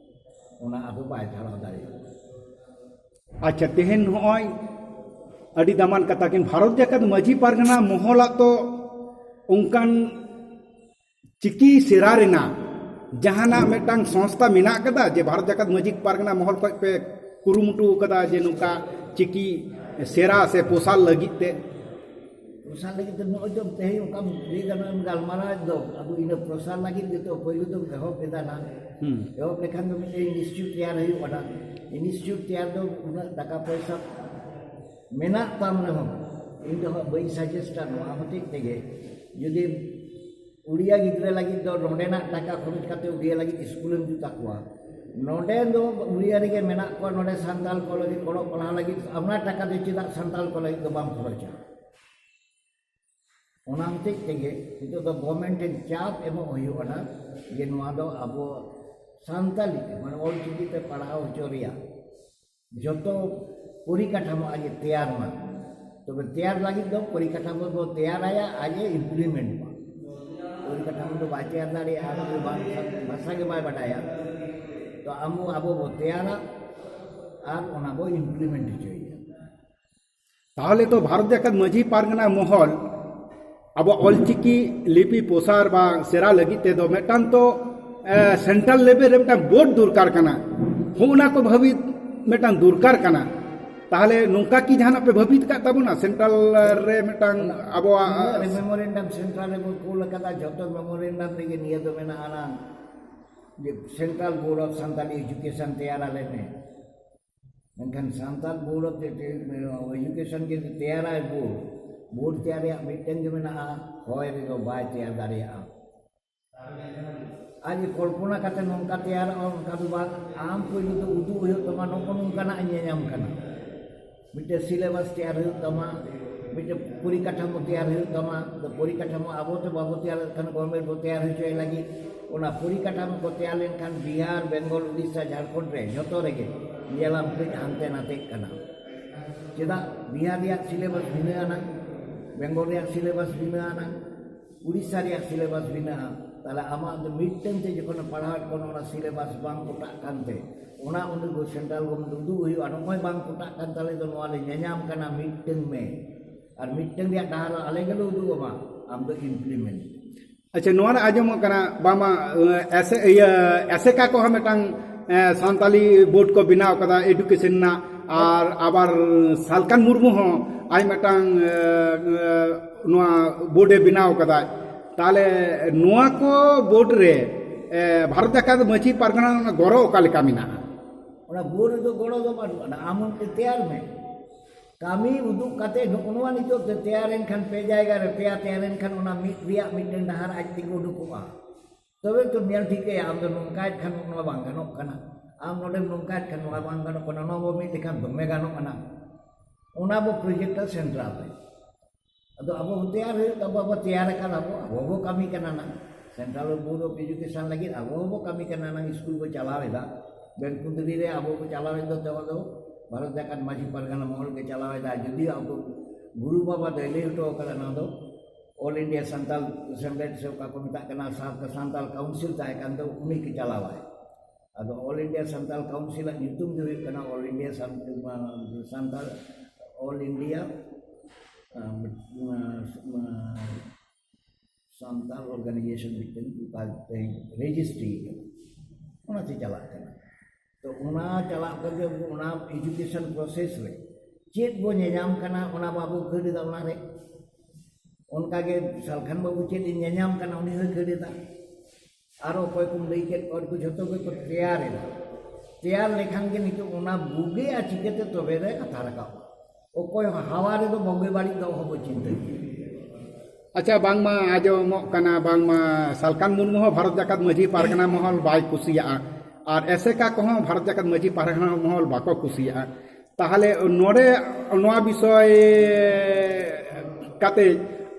ᱚᱱᱟ ᱟᱫᱚ ᱵᱟᱭ ᱪᱷᱟᱲᱟᱣ ᱫᱟᱲᱮᱭᱟᱜᱼᱟ᱾ ᱟᱪᱪᱷᱟ, ᱛᱮᱦᱮᱧ ᱱᱚᱜᱼᱚᱭ ᱟᱹᱰᱤ ᱫᱟᱢᱟᱱ ᱠᱟᱛᱷᱟ ᱠᱤᱱ, ᱵᱷᱟᱨᱚᱛ ᱡᱟᱠᱟᱛ ᱢᱟᱹᱡᱷᱤ ᱯᱟᱨᱜᱟᱱᱟ ᱢᱚᱦᱚᱞᱟᱜ ᱛᱚ ᱚᱱᱠᱟᱱ ᱪᱤᱠᱤ ᱥᱮᱬᱟ ᱨᱮᱱᱟᱜ ᱡᱟᱦᱟᱱᱟᱜ ᱢᱤᱫᱴᱟᱝ ᱥᱚᱝᱥᱛᱷᱟ ᱢᱮᱱᱟᱜ ᱠᱟᱫᱟ ᱡᱮ ᱵᱷᱟᱨᱚᱛ ᱡᱟᱠᱟᱛ ᱢᱟᱹᱡᱷᱤ ᱯᱟᱨᱜᱟᱱᱟ ᱢᱚᱦᱚᱞ ᱠᱷᱚᱱ ᱯᱮ ᱠᱩᱨᱩᱢᱩᱴᱩ ᱠᱟᱫᱟ ᱡᱮ ᱱᱚᱝᱠᱟ ᱪᱤᱠᱤ ᱥᱮᱬᱟ ᱥᱮ ᱯᱨᱚᱥᱟᱨ ᱞᱟᱹᱜᱤᱫ ᱛᱮ? ᱯᱨᱚᱥᱟᱨ ᱞᱟᱹᱜᱤᱫ ᱛᱮ ᱱᱚᱜᱼᱚᱭ ᱛᱚ ᱛᱮᱦᱮᱧ ᱚᱱᱠᱟ ᱞᱟᱹᱭ ᱜᱟᱱᱚᱜᱼᱟ, ᱜᱟᱞᱢᱟᱨᱟᱣ ᱫᱚ ᱟᱫᱚ ᱤᱱᱟᱹ ᱯᱨᱚᱥᱟᱨ ᱞᱟᱹᱜᱤᱫ ᱜᱮᱛᱚ ᱯᱳᱭᱞᱳ ᱫᱚ ᱮᱦᱚᱵ ᱞᱮᱫᱟ ᱱᱟᱝ᱾ ᱦᱩᱸ᱾ ᱮᱦᱚᱵ ᱞᱮᱠᱷᱟᱱ ᱫᱚ ᱢᱤᱫᱴᱮᱱ ᱤᱱᱥᱴᱤᱴᱭᱩᱴ ᱛᱮᱭᱟᱨ ᱦᱩᱭᱩᱜ ᱠᱟᱱᱟ᱾ ᱤᱱᱥᱴᱤᱴᱭᱩᱴ ᱛᱮᱭᱟᱨ ᱫᱚ ᱩᱱᱟᱹᱜ ᱴᱟᱠᱟ ᱯᱚᱭᱥᱟ ᱢᱮᱱᱟᱜ ᱛᱟᱢ ᱨᱮᱦᱚᱸ ᱤᱧ ᱫᱚ ᱦᱟᱸᱜ ᱵᱟᱹᱧ ᱥᱟᱡᱮᱥᱴᱟ ᱱᱚᱣᱟ ᱦᱚᱛᱮᱡ ᱛᱮᱜᱮ, ᱡᱩᱫᱤ ᱩᱲᱤᱭᱟ ᱜᱤᱫᱽᱨᱟᱹ ᱞᱟᱹᱜᱤᱫ ᱫᱚ ᱱᱚᱰᱮᱱᱟᱜ ᱴᱟᱠᱟ ᱠᱷᱚᱨᱚᱪ ᱠᱟᱛᱮ ᱩᱲᱤᱭᱟ ᱞᱟᱹᱜᱤᱫ ᱥᱠᱩᱞᱮᱢ ᱡᱩᱛ ᱟᱠᱚᱣᱟ, ᱱᱚᱰᱮ ᱫᱚ ᱩᱲᱤᱭᱟ ᱨᱮᱜᱮ ᱢᱮᱱᱟᱜ ᱠᱚᱣᱟ, ᱱᱚᱰᱮ ᱥᱟᱱᱛᱟᱲ ᱠᱚ ᱞᱟᱹᱜᱤᱫ ᱚᱞᱚᱜ ᱯᱟᱲᱦᱟᱣ ᱞᱟᱹᱜᱤᱫ ᱚᱱᱟ ᱴᱟᱠᱟ ᱫᱚ ᱪᱮᱫᱟᱜ ᱥᱟᱱᱛᱟᱲ ᱠᱚ ᱞᱟᱹᱜᱤᱫ ᱫᱚ ᱵᱟᱢ ᱠᱷᱚᱨᱚᱪᱟ? ᱚᱱᱟ ᱦᱚᱛᱮᱡ ᱛᱮᱜᱮ ᱱᱤᱛᱚᱜ ᱫᱚ ᱜᱚᱵᱷᱢᱮᱱᱴ ᱴᱷᱮᱱ ᱪᱟᱯ ᱮᱢᱚᱜ ᱦᱩᱭᱩᱜ ᱠᱟᱱᱟ ᱡᱮ ᱱᱚᱣᱟ ᱫᱚ ᱟᱵᱚ ᱥᱟᱱᱛᱟᱞᱤ ᱛᱮ, ᱢᱟᱱᱮ ᱚᱞ ᱪᱤᱠᱤ ᱛᱮ ᱯᱟᱲᱦᱟᱣ ᱦᱚᱪᱚ ᱨᱮᱭᱟᱜ ᱡᱚᱛᱚ ᱯᱚᱨᱤᱠᱟᱴᱷᱟᱢᱳ ᱟᱡ ᱮ ᱛᱮᱭᱟᱨ ᱢᱟ᱾ ᱛᱚᱵᱮ ᱛᱮᱭᱟᱨ ᱞᱟᱹᱜᱤᱫ ᱫᱚ ᱯᱚᱨᱤᱠᱟᱴᱷᱟᱢᱳ ᱵᱚ ᱛᱮᱭᱟᱨᱟᱭᱟ, ᱟᱡ ᱮ ᱤᱢᱯᱞᱤᱢᱮᱱᱴ ᱢᱟ᱾ ᱯᱚᱨᱤᱠᱟᱴᱷᱟᱢᱳ ᱫᱚ ᱵᱟᱭ ᱛᱮᱭᱟᱨ ᱫᱟᱲᱮᱭᱟᱜᱼᱟ, ᱟᱨ ᱩᱱᱤ ᱵᱟᱝ, ᱵᱷᱟᱥᱟ ᱜᱮ ᱵᱟᱭ ᱵᱟᱰᱟᱭᱟ᱾ ᱛᱚ ᱟᱵᱚ, ᱟᱵᱚ ᱵᱚ ᱛᱮᱭᱟᱨᱟ ᱟᱨ ᱚᱱᱟ ᱵᱚ ᱤᱢᱯᱞᱤᱢᱮᱱᱴ ᱦᱚᱪᱚᱭᱮᱭᱟ᱾ ᱛᱟᱦᱚᱞᱮ ᱛᱚ ᱵᱷᱟᱨᱚᱛ ᱡᱟᱠᱟᱛ ᱢᱟᱹᱡᱷᱤ ᱯᱟᱨᱜᱟᱱᱟ ᱢᱚᱦᱚᱞ ᱟᱵᱚ ᱚᱞᱪᱤᱠᱤ ᱞᱤᱯᱤ ᱯᱨᱚᱥᱟᱨ ᱵᱟ ᱥᱮᱬᱟ ᱞᱟᱹᱜᱤᱫ ᱛᱮᱫᱚ ᱢᱤᱫᱴᱟᱝ ᱛᱚ ᱥᱮᱱᱴᱨᱟᱞ ᱞᱮᱵᱮᱞ ᱨᱮ ᱢᱤᱫᱴᱟᱝ ᱵᱳᱨᱰ ᱫᱚᱨᱠᱟᱨ ᱠᱟᱱᱟ, ᱦᱚᱸᱜᱼᱚ ᱱᱟ ᱠᱚ ᱵᱷᱟᱹᱵᱤᱛ ᱢᱤᱫᱴᱟᱝ ᱫᱚᱨᱠᱟᱨ ᱠᱟᱱᱟ᱾ ᱛᱟᱦᱚᱞᱮ ᱱᱚᱝᱠᱟ ᱠᱤ ᱡᱟᱦᱟᱱᱟᱜ ᱯᱮ ᱵᱷᱟᱹᱵᱤᱛ ᱟᱠᱟᱫ ᱛᱟᱵᱚᱱᱟ ᱥᱮᱱᱴᱨᱟᱞ ᱨᱮ ᱢᱤᱫᱴᱟᱝ ᱟᱵᱚᱣᱟᱜ? ᱢᱮᱢᱳᱨᱮᱱᱰᱟᱢ ᱥᱮᱱᱴᱨᱟᱞ ᱨᱮᱵᱚᱱ ᱠᱩᱞ ᱟᱠᱟᱫᱟ, ᱡᱷᱚᱛᱚ ᱢᱮᱢᱳᱨᱮᱱᱰᱟᱢ ᱨᱮᱜᱮ ᱱᱤᱭᱟᱹ ᱫᱚ ᱢᱮᱱᱟᱜᱼᱟ ᱱᱟᱝ ᱡᱮ central board of Santali education ᱛᱮᱭᱟᱨ ᱟᱞᱮ ᱢᱮ᱾ ᱢᱮᱱᱠᱷᱟᱱ ᱥᱟᱱᱛᱟᱲ ᱵᱳᱨᱰ ᱚᱯᱷ ᱮᱡᱩᱠᱮᱥᱚᱱ ᱡᱩᱫᱤ ᱛᱮᱭᱟᱨᱟᱭ ᱵᱳᱨᱰ, ᱵᱳᱨᱰ ᱛᱮᱭᱟᱨ ᱨᱮᱭᱟᱜ ᱢᱤᱫᱴᱮᱱ ᱜᱮ ᱢᱮᱱᱟᱜᱼᱟ, ᱦᱚᱭ ᱨᱮᱫᱚ ᱵᱟᱭ ᱛᱮᱭᱟᱨ ᱫᱟᱲᱮᱭᱟᱜᱼᱟ᱾ ᱟᱨ ᱡᱩᱫᱤ ᱠᱚᱞᱯᱚᱱᱟ ᱠᱟᱛᱮ ᱱᱚᱝᱠᱟ ᱛᱮᱭᱟᱨᱚᱜᱼᱟ, ᱚᱱᱠᱟ ᱫᱚ ᱵᱟᱝ᱾ ᱟᱢ ᱯᱳᱭᱞᱳ ᱫᱚ ᱩᱫᱩᱜ ᱦᱩᱭᱩᱜ ᱛᱟᱢᱟ, ᱱᱚᱜᱼᱚ ᱱᱚᱝᱠᱟᱱᱟᱜ ᱤᱧ ᱧᱮᱧᱟᱢ ᱠᱟᱱᱟ᱾ ᱢᱤᱫᱴᱮᱱ ᱥᱤᱞᱮᱵᱟᱥ ᱛᱮᱭᱟᱨ ᱦᱩᱭᱩᱜ ᱛᱟᱢᱟ, ᱢᱤᱫᱴᱮᱱ ᱯᱚᱨᱤᱠᱟᱴᱷᱟᱢᱳ ᱛᱮᱭᱟᱨ ᱦᱩᱭᱩᱜ ᱛᱟᱢᱟ᱾ ᱟᱫᱚ ᱯᱚᱨᱤᱠᱟᱴᱷᱟᱢᱳ ᱟᱵᱚ ᱛᱮ ᱵᱟᱵᱚ ᱛᱮᱭᱟᱨ ᱞᱮᱠᱷᱟᱱ ᱜᱚᱵᱷᱢᱮᱱᱴ ᱵᱚ ᱛᱮᱭᱟᱨ ᱦᱚᱪᱚᱭ ᱞᱟᱹᱜᱤᱫ ᱚᱱᱟ ᱯᱚᱨᱤᱠᱟᱴᱷᱟᱢᱳ ᱠᱚ ᱛᱮᱭᱟᱨ ᱞᱮᱱᱠᱷᱟᱱ ᱵᱤᱦᱟᱨ, ᱵᱮᱝᱜᱚᱞ, ᱩᱲᱤᱥᱥᱟ, ᱡᱷᱟᱲᱠᱷᱚᱸᱰ ᱨᱮ ᱡᱷᱚᱛᱚ ᱨᱮᱜᱮ ᱧᱮᱞᱟᱢ ᱠᱟᱹᱡ ᱦᱟᱱᱛᱮ ᱱᱟᱛᱮᱜ ᱠᱟᱱᱟ᱾ ᱪᱮᱫᱟᱜ ᱵᱤᱦᱟᱨ ᱨᱮᱭᱟᱜ ᱥᱤᱞᱮᱵᱟᱥ ᱵᱷᱤᱱᱟᱹ ᱟᱱᱟ, ᱵᱮᱝᱜᱚᱞ ᱨᱮᱭᱟᱜ ᱥᱤᱞᱮᱵᱟᱥ ᱵᱷᱤᱱᱟᱹ ᱟᱱᱟ, ᱩᱲᱤᱥᱥᱟ ᱨᱮᱭᱟᱜ ᱥᱤᱞᱮᱵᱟᱥ ᱵᱷᱤᱱᱟᱹᱜᱼᱟ? ᱛᱟᱦᱞᱮ ᱟᱢᱟᱜ ᱫᱚ ᱢᱤᱫᱴᱟᱝ ᱛᱮ ᱡᱚᱠᱷᱚᱱ ᱯᱟᱲᱦᱟᱣᱮᱫ ᱠᱚᱣᱟ, ᱚᱱᱟ ᱥᱤᱞᱮᱵᱟᱥ ᱵᱟᱝ ᱯᱚᱴᱟᱜ ᱠᱟᱱᱛᱮ, ᱚᱱᱟ ᱩᱱᱤ ᱫᱚ ᱥᱮᱱᱴᱨᱟᱞ ᱜᱚᱵᱷᱚᱨᱱᱢᱮᱱᱴ ᱩᱫᱩᱜ ᱦᱩᱭᱩᱜᱼᱟ, ᱱᱚᱜᱼᱚᱭ ᱵᱟᱝ ᱯᱚᱴᱟᱜ ᱠᱟᱱ ᱛᱟᱞᱮ ᱫᱚ, ᱱᱚᱣᱟ ᱞᱮ ᱧᱮᱧᱟᱢ ᱠᱟᱱᱟ, ᱢᱤᱫᱴᱟᱝ ᱢᱮ᱾ ᱟᱨ ᱢᱤᱫᱴᱟᱝ ᱨᱮᱭᱟᱜ ᱰᱟᱦᱟᱨ ᱟᱞᱮ ᱜᱮᱞᱮ ᱩᱫᱩᱜ ᱟᱢᱟ, ᱟᱢ ᱫᱚ ᱤᱢᱯᱞᱤᱢᱮᱱᱴ᱾ ᱟᱪᱪᱷᱟ, ᱱᱚᱣᱟ ᱨᱮ ᱟᱸᱡᱚᱢᱚᱜ ᱠᱟᱱᱟ ᱵᱟᱝᱢᱟ, ᱮ, ᱮᱥᱮ-, ᱤᱭᱟᱹ, ᱮᱥᱮᱠᱟ ᱠᱚᱦᱚᱸ ᱢᱤᱫᱴᱟᱝ, ᱮ, ᱥᱟᱱᱛᱟᱞᱤ ᱵᱳᱨᱰ ᱠᱚ ᱵᱮᱱᱟᱣ ᱠᱟᱫᱟ ᱮᱰᱩᱠᱮᱥᱚᱱ ᱨᱮᱱᱟᱜ, ᱟᱨ ᱟᱵᱟᱨ ᱥᱟᱞᱠᱷᱟᱱ ᱢᱩᱨᱢᱩ ᱦᱚᱸ ᱟᱡ ᱢᱤᱫᱴᱟᱝ, ᱮ, ᱮ, ᱱᱚᱣᱟ ᱵᱳᱨᱰ ᱮ ᱵᱮᱱᱟᱣ ᱠᱟᱫᱟ᱾ ᱛᱟᱦᱞᱮ ᱱᱚᱣᱟ ᱠᱚ ᱵᱳᱨᱰ ᱨᱮ, ᱮ, ᱵᱷᱟᱨᱚᱛ ᱡᱟᱠᱟᱛ ᱢᱟᱹᱡᱷᱤ ᱯᱟᱨᱜᱟᱱᱟ ᱨᱮᱱᱟᱜ ᱜᱚᱲᱚ ᱚᱠᱟ ᱞᱮᱠᱟ ᱢᱮᱱᱟᱜᱼᱟ? ᱚᱱᱟ ᱵᱳᱨᱰ ᱨᱮᱫᱚ ᱜᱚᱲᱚ ᱫᱚ ᱵᱟᱹᱱᱩᱜ ᱟᱱᱟ, ᱟᱢ ᱦᱚᱸ ᱛᱮᱭᱟᱨ ᱢᱮ᱾ ᱠᱟᱹᱢᱤ ᱩᱫᱩᱜ ᱠᱟᱛᱮ ᱱᱚᱜᱼᱚ ᱱᱚᱣᱟ ᱱᱤᱛᱚᱜ ᱛᱮ ᱛᱮᱭᱟᱨᱮᱱ ᱠᱷᱟᱱ, ᱯᱮ ᱡᱟᱭᱜᱟ ᱨᱮ ᱯᱮᱭᱟ ᱛᱮᱭᱟᱨᱮᱱ ᱠᱷᱟᱱ, ᱚᱱᱟ ᱢᱤᱫ ᱨᱮᱭᱟᱜ ᱢᱤᱫᱴᱮᱱ ᱰᱟᱦᱟᱨ ᱟᱡ ᱛᱮᱜᱮ ᱩᱰᱩᱠᱚᱜᱼᱟ᱾ ᱛᱚᱵᱮ ᱛᱚ ᱧᱮᱞ ᱴᱷᱤᱠᱟᱹᱭᱟ, ᱟᱢ ᱫᱚ ᱱᱚᱝᱠᱟᱭᱮᱫ ᱠᱷᱟᱱ ᱱᱚᱣᱟ ᱵᱟᱝ ᱜᱟᱱᱚᱜ ᱠᱟᱱᱟ, ᱟᱢ ᱱᱚᱰᱮᱢ ᱱᱚᱝᱠᱟᱭᱮᱫ ᱠᱷᱟᱱ ᱱᱚᱣᱟ ᱵᱟᱝ ᱜᱟᱱᱚᱜ ᱠᱟᱱᱟ, ᱱᱚᱣᱟ ᱵᱚ ᱢᱤᱫ ᱞᱮᱠᱷᱟᱱ ᱫᱚᱢᱮ ᱜᱟᱱᱚᱜ ᱠᱟᱱᱟ᱾ ᱚᱱᱟ ᱵᱚ ᱯᱨᱚᱡᱮᱠᱴᱟ ᱥᱮᱱᱴᱨᱟᱞ ᱨᱮ᱾ ᱟᱫᱚ ᱟᱵᱚ ᱦᱚᱸ ᱛᱮᱭᱟᱨ ᱦᱩᱭᱩᱜ ᱛᱟᱵᱚ, ᱟᱵᱚ ᱛᱮᱭᱟᱨ ᱟᱠᱟᱫ ᱟᱵᱚ, ᱟᱵᱚ ᱵᱚ ᱠᱟᱹᱢᱤ ᱠᱟᱱᱟ ᱱᱟᱝ᱾ ᱥᱮᱱᱴᱨᱟᱞ ᱵᱳᱨᱰ ᱚᱯᱷ ᱮᱡᱩᱠᱮᱥᱚᱱ ᱞᱟᱹᱜᱤᱫ ᱟᱵᱚ ᱦᱚᱸᱵᱚ ᱠᱟᱹᱢᱤ ᱠᱟᱱᱟ ᱱᱟᱝ, ᱥᱠᱩᱞ ᱵᱚ ᱪᱟᱞᱟᱣ ᱮᱫᱟ᱾ ᱵᱮᱞᱠᱩᱸᱫᱽᱨᱤ ᱨᱮ ᱟᱵᱚ ᱵᱚ ᱪᱟᱞᱟᱣ ᱮᱫ ᱫᱚ, ᱛᱮ ᱫᱚ ᱵᱷᱟᱨᱚᱛ ᱡᱟᱠᱟᱛ ᱢᱟᱹᱡᱷᱤ ᱯᱟᱨᱜᱟᱱᱟ ᱢᱚᱦᱚᱞ ᱜᱮ ᱪᱟᱞᱟᱣ ᱮᱫᱟ᱾ ᱡᱩᱫᱤ ᱟᱵᱚ ᱜᱩᱨᱩ ᱵᱟᱵᱟ ᱫᱚᱭ ᱞᱟᱹᱭ ᱦᱚᱴᱚ ᱟᱠᱟᱫᱟ, ᱱᱚᱣᱟ ᱫᱚ ᱚᱞ ᱤᱱᱰᱤᱭᱟ ᱥᱟᱱᱛᱟᱞ ᱥᱮᱢᱞᱮᱫ ᱥᱮ ᱚᱠᱟ ᱠᱚ ᱢᱮᱛᱟᱜ ᱠᱟᱱᱟ, ᱥᱟᱱᱛᱟᱞ ᱠᱟᱣᱩᱱᱥᱤᱞ ᱛᱟᱦᱮᱸ ᱠᱟᱱ ᱫᱚ, ᱩᱱᱤ ᱜᱮ ᱪᱟᱞᱟᱣᱟᱭ᱾ ᱟᱫᱚ ᱚᱞ ᱤᱱᱰᱤᱭᱟ ᱥᱟᱱᱛᱟᱞ ᱠᱟᱣᱩᱱᱥᱤᱞ ᱟᱜ ᱧᱩᱛᱩᱢ ᱫᱚ ᱦᱩᱭᱩᱜ ᱠᱟᱱᱟ ᱚᱞ ᱤᱱᱰᱤᱭᱟ ᱥᱟᱱ-, ᱥᱟᱱᱛᱟᱞ, ᱚᱞ ᱤᱱᱰᱤᱭᱟ, ᱟᱸ, ᱟᱸ, ᱥᱟᱱᱛᱟᱞ ᱚᱨᱜᱟᱱᱟᱭᱡᱮᱥᱚᱱ ᱢᱤᱫᱴᱮᱱ ᱚᱠᱟ ᱛᱮᱦᱮᱧ ᱨᱮᱡᱤᱥᱴᱨᱤ ᱠᱟᱱᱟ, ᱚᱱᱟᱛᱮ ᱪᱟᱞᱟᱜ ᱠᱟᱱᱟ᱾ ᱛᱚ ᱚᱱᱟ ᱪᱟᱞᱟᱜ ᱠᱟᱱ ᱚᱱᱟ ᱮᱡᱩᱠᱮᱥᱚᱱ ᱯᱨᱚᱥᱮᱥ ᱨᱮ ᱪᱮᱫ ᱵᱚ ᱧᱮᱧᱟᱢ ᱠᱟᱱᱟ, ᱚᱱᱟ ᱵᱟᱵᱚ ᱠᱷᱟᱹᱲ ᱮᱫᱟ ᱚᱱᱟᱨᱮ᱾ ᱚᱱᱠᱟᱜᱮ ᱥᱟᱞᱠᱷᱟᱱ ᱵᱟᱹᱵᱩ ᱪᱮᱫ ᱮ ᱧᱮᱧᱟᱢ ᱠᱟᱱᱟ, ᱩᱱᱤ ᱦᱚᱸᱭ ᱠᱷᱟᱹᱲ ᱮᱫᱟ᱾ ᱟᱨ ᱚᱠᱚᱭ ᱠᱚᱢ ᱞᱟᱹᱭ ᱠᱮᱫ ᱠᱚᱣᱟ, ᱩᱱᱠᱩ ᱡᱷᱚᱛᱚ ᱜᱮᱠᱚ ᱛᱮᱭᱟᱨ ᱮᱫᱟ᱾ ᱛᱮᱭᱟᱨ ᱞᱮᱠᱷᱟᱱ ᱜᱮ ᱱᱤᱛᱚᱜ ᱚᱱᱟ ᱵᱩᱜᱤᱜᱼᱟ, ᱪᱤᱠᱟᱹᱛᱮ ᱛᱚᱵᱮ ᱨᱮ ᱠᱟᱛᱷᱟ ᱨᱟᱠᱟᱵᱼᱟ᱾ ᱚᱠᱚᱭ ᱦᱚᱸ ᱦᱟᱣᱟ ᱨᱮᱫᱚ ᱵᱩᱜᱤ ᱵᱟᱹᱲᱤᱡ ᱫᱚ ᱚᱦᱚ ᱵᱚ ᱪᱤᱱᱛᱟᱹ ᱠᱮᱭᱟ᱾ ᱟᱪᱪᱷᱟ, ᱵᱟᱝᱢᱟ ᱟᱸᱡᱚᱢᱚᱜ ᱠᱟᱱᱟ ᱵᱟᱝᱢᱟ ᱥᱟᱞᱠᱷᱟᱱ ᱢᱩᱨᱢᱩ ᱦᱚᱸ ᱵᱷᱟᱨᱚᱛ ᱡᱟᱠᱟᱛ ᱢᱟᱹᱡᱷᱤ ᱯᱟᱨᱜᱟᱱᱟ ᱢᱚᱦᱚᱞ ᱵᱟᱭ ᱠᱩᱥᱤᱭᱟᱜᱼᱟ, ᱟᱨ ᱮᱥᱮᱠᱟ ᱠᱚᱦᱚᱸ ᱵᱷᱟᱨᱚᱛ ᱡᱟᱠᱟᱛ ᱢᱟᱹᱡᱷᱤ ᱯᱟᱨᱜᱟᱱᱟ ᱢᱚᱦᱚᱞ ᱵᱟᱠᱚ ᱠᱩᱥᱤᱭᱟᱜᱼᱟ᱾ ᱛᱟᱦᱚᱞᱮ ᱱᱚᱰᱮ ᱱᱚᱣᱟ ᱵᱤᱥᱚᱭ ᱠᱟᱛᱮ,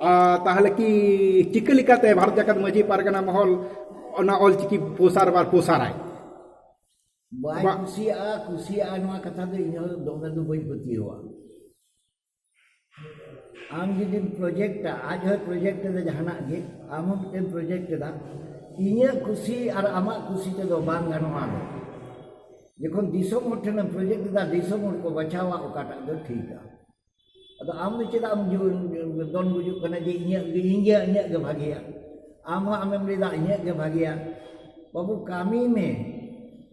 ᱟ, ᱛᱟᱦᱚᱞᱮ ᱠᱤ ᱪᱤᱠᱟᱹ ᱞᱮᱠᱟᱛᱮ ᱵᱷᱟᱨᱚᱛ ᱡᱟᱠᱟᱛ ᱢᱟᱹᱡᱷᱤ ᱯᱟᱨᱜᱟᱱᱟ ᱢᱚᱦᱚᱞ ᱚᱱᱟ ᱚᱞᱪᱤᱠᱤ ᱯᱨᱚᱥᱟᱨ ᱵᱟ ᱯᱨᱚᱥᱟᱨᱟᱭ? ᱵᱟᱭ ᱵᱟ- ᱠᱩᱥᱤᱭᱟᱜᱼᱟ, ᱠᱩᱥᱤᱭᱟᱜᱼᱟ, ᱱᱚᱣᱟ ᱠᱟᱛᱷᱟ ᱫᱚ ᱤᱧ ᱦᱚᱸ ᱫᱚᱢᱮ ᱫᱚ ᱵᱟᱹᱧ ᱯᱟᱹᱛᱭᱟᱹᱣᱟ᱾ ᱟᱢ ᱡᱩᱫᱤᱢ ᱯᱨᱚᱡᱮᱠᱴᱟ, ᱟᱡ ᱦᱚᱸᱭ ᱯᱨᱚᱡᱮᱠᱴ ᱮᱫᱟ ᱡᱟᱦᱟᱱᱟᱜ ᱜᱮ, ᱟᱢ ᱦᱚᱸ ᱢᱤᱫᱴᱮᱱ ᱯᱨᱚᱡᱮᱠᱴ ᱮᱫᱟ, ᱤᱧᱟᱹᱜ ᱠᱩᱥᱤ ᱟᱨ ᱟᱢᱟᱜ ᱠᱩᱥᱤ ᱛᱮᱫᱚ ᱵᱟᱝ ᱜᱟᱱᱚᱜᱼᱟ᱾ ᱡᱚᱠᱷᱚᱱ ᱫᱤᱥᱚᱢ ᱦᱚᱲ ᱴᱷᱮᱱᱮᱢ ᱯᱨᱚᱡᱮᱠᱴ ᱮᱫᱟ, ᱫᱤᱥᱚᱢ ᱦᱚᱲ ᱠᱚ ᱵᱟᱪᱷᱟᱣᱟ ᱚᱠᱟᱴᱟᱜ ᱫᱚ ᱴᱷᱤᱠᱟ᱾ ᱟᱫᱚ ᱟᱢ ᱫᱚ ᱪᱮᱫᱟᱜ ᱮᱢ ᱡᱩ-, ᱫᱚᱱ ᱜᱩᱡᱩᱜ ᱠᱟᱱᱟ ᱡᱮ ᱤᱧᱟᱹᱜ ᱜᱮ, ᱤᱧ ᱜᱮ, ᱤᱧᱟᱹᱜ ᱜᱮ ᱵᱷᱟᱜᱮᱭᱟ? ᱟᱢ ᱦᱚᱸ ᱟᱢᱮᱢ ᱞᱟᱹᱭᱫᱟ ᱤᱧᱟᱹᱜ ᱜᱮ ᱵᱷᱟᱜᱮᱭᱟ᱾ ᱵᱟᱹᱵᱩ, ᱠᱟᱹᱢᱤ ᱢᱮ᱾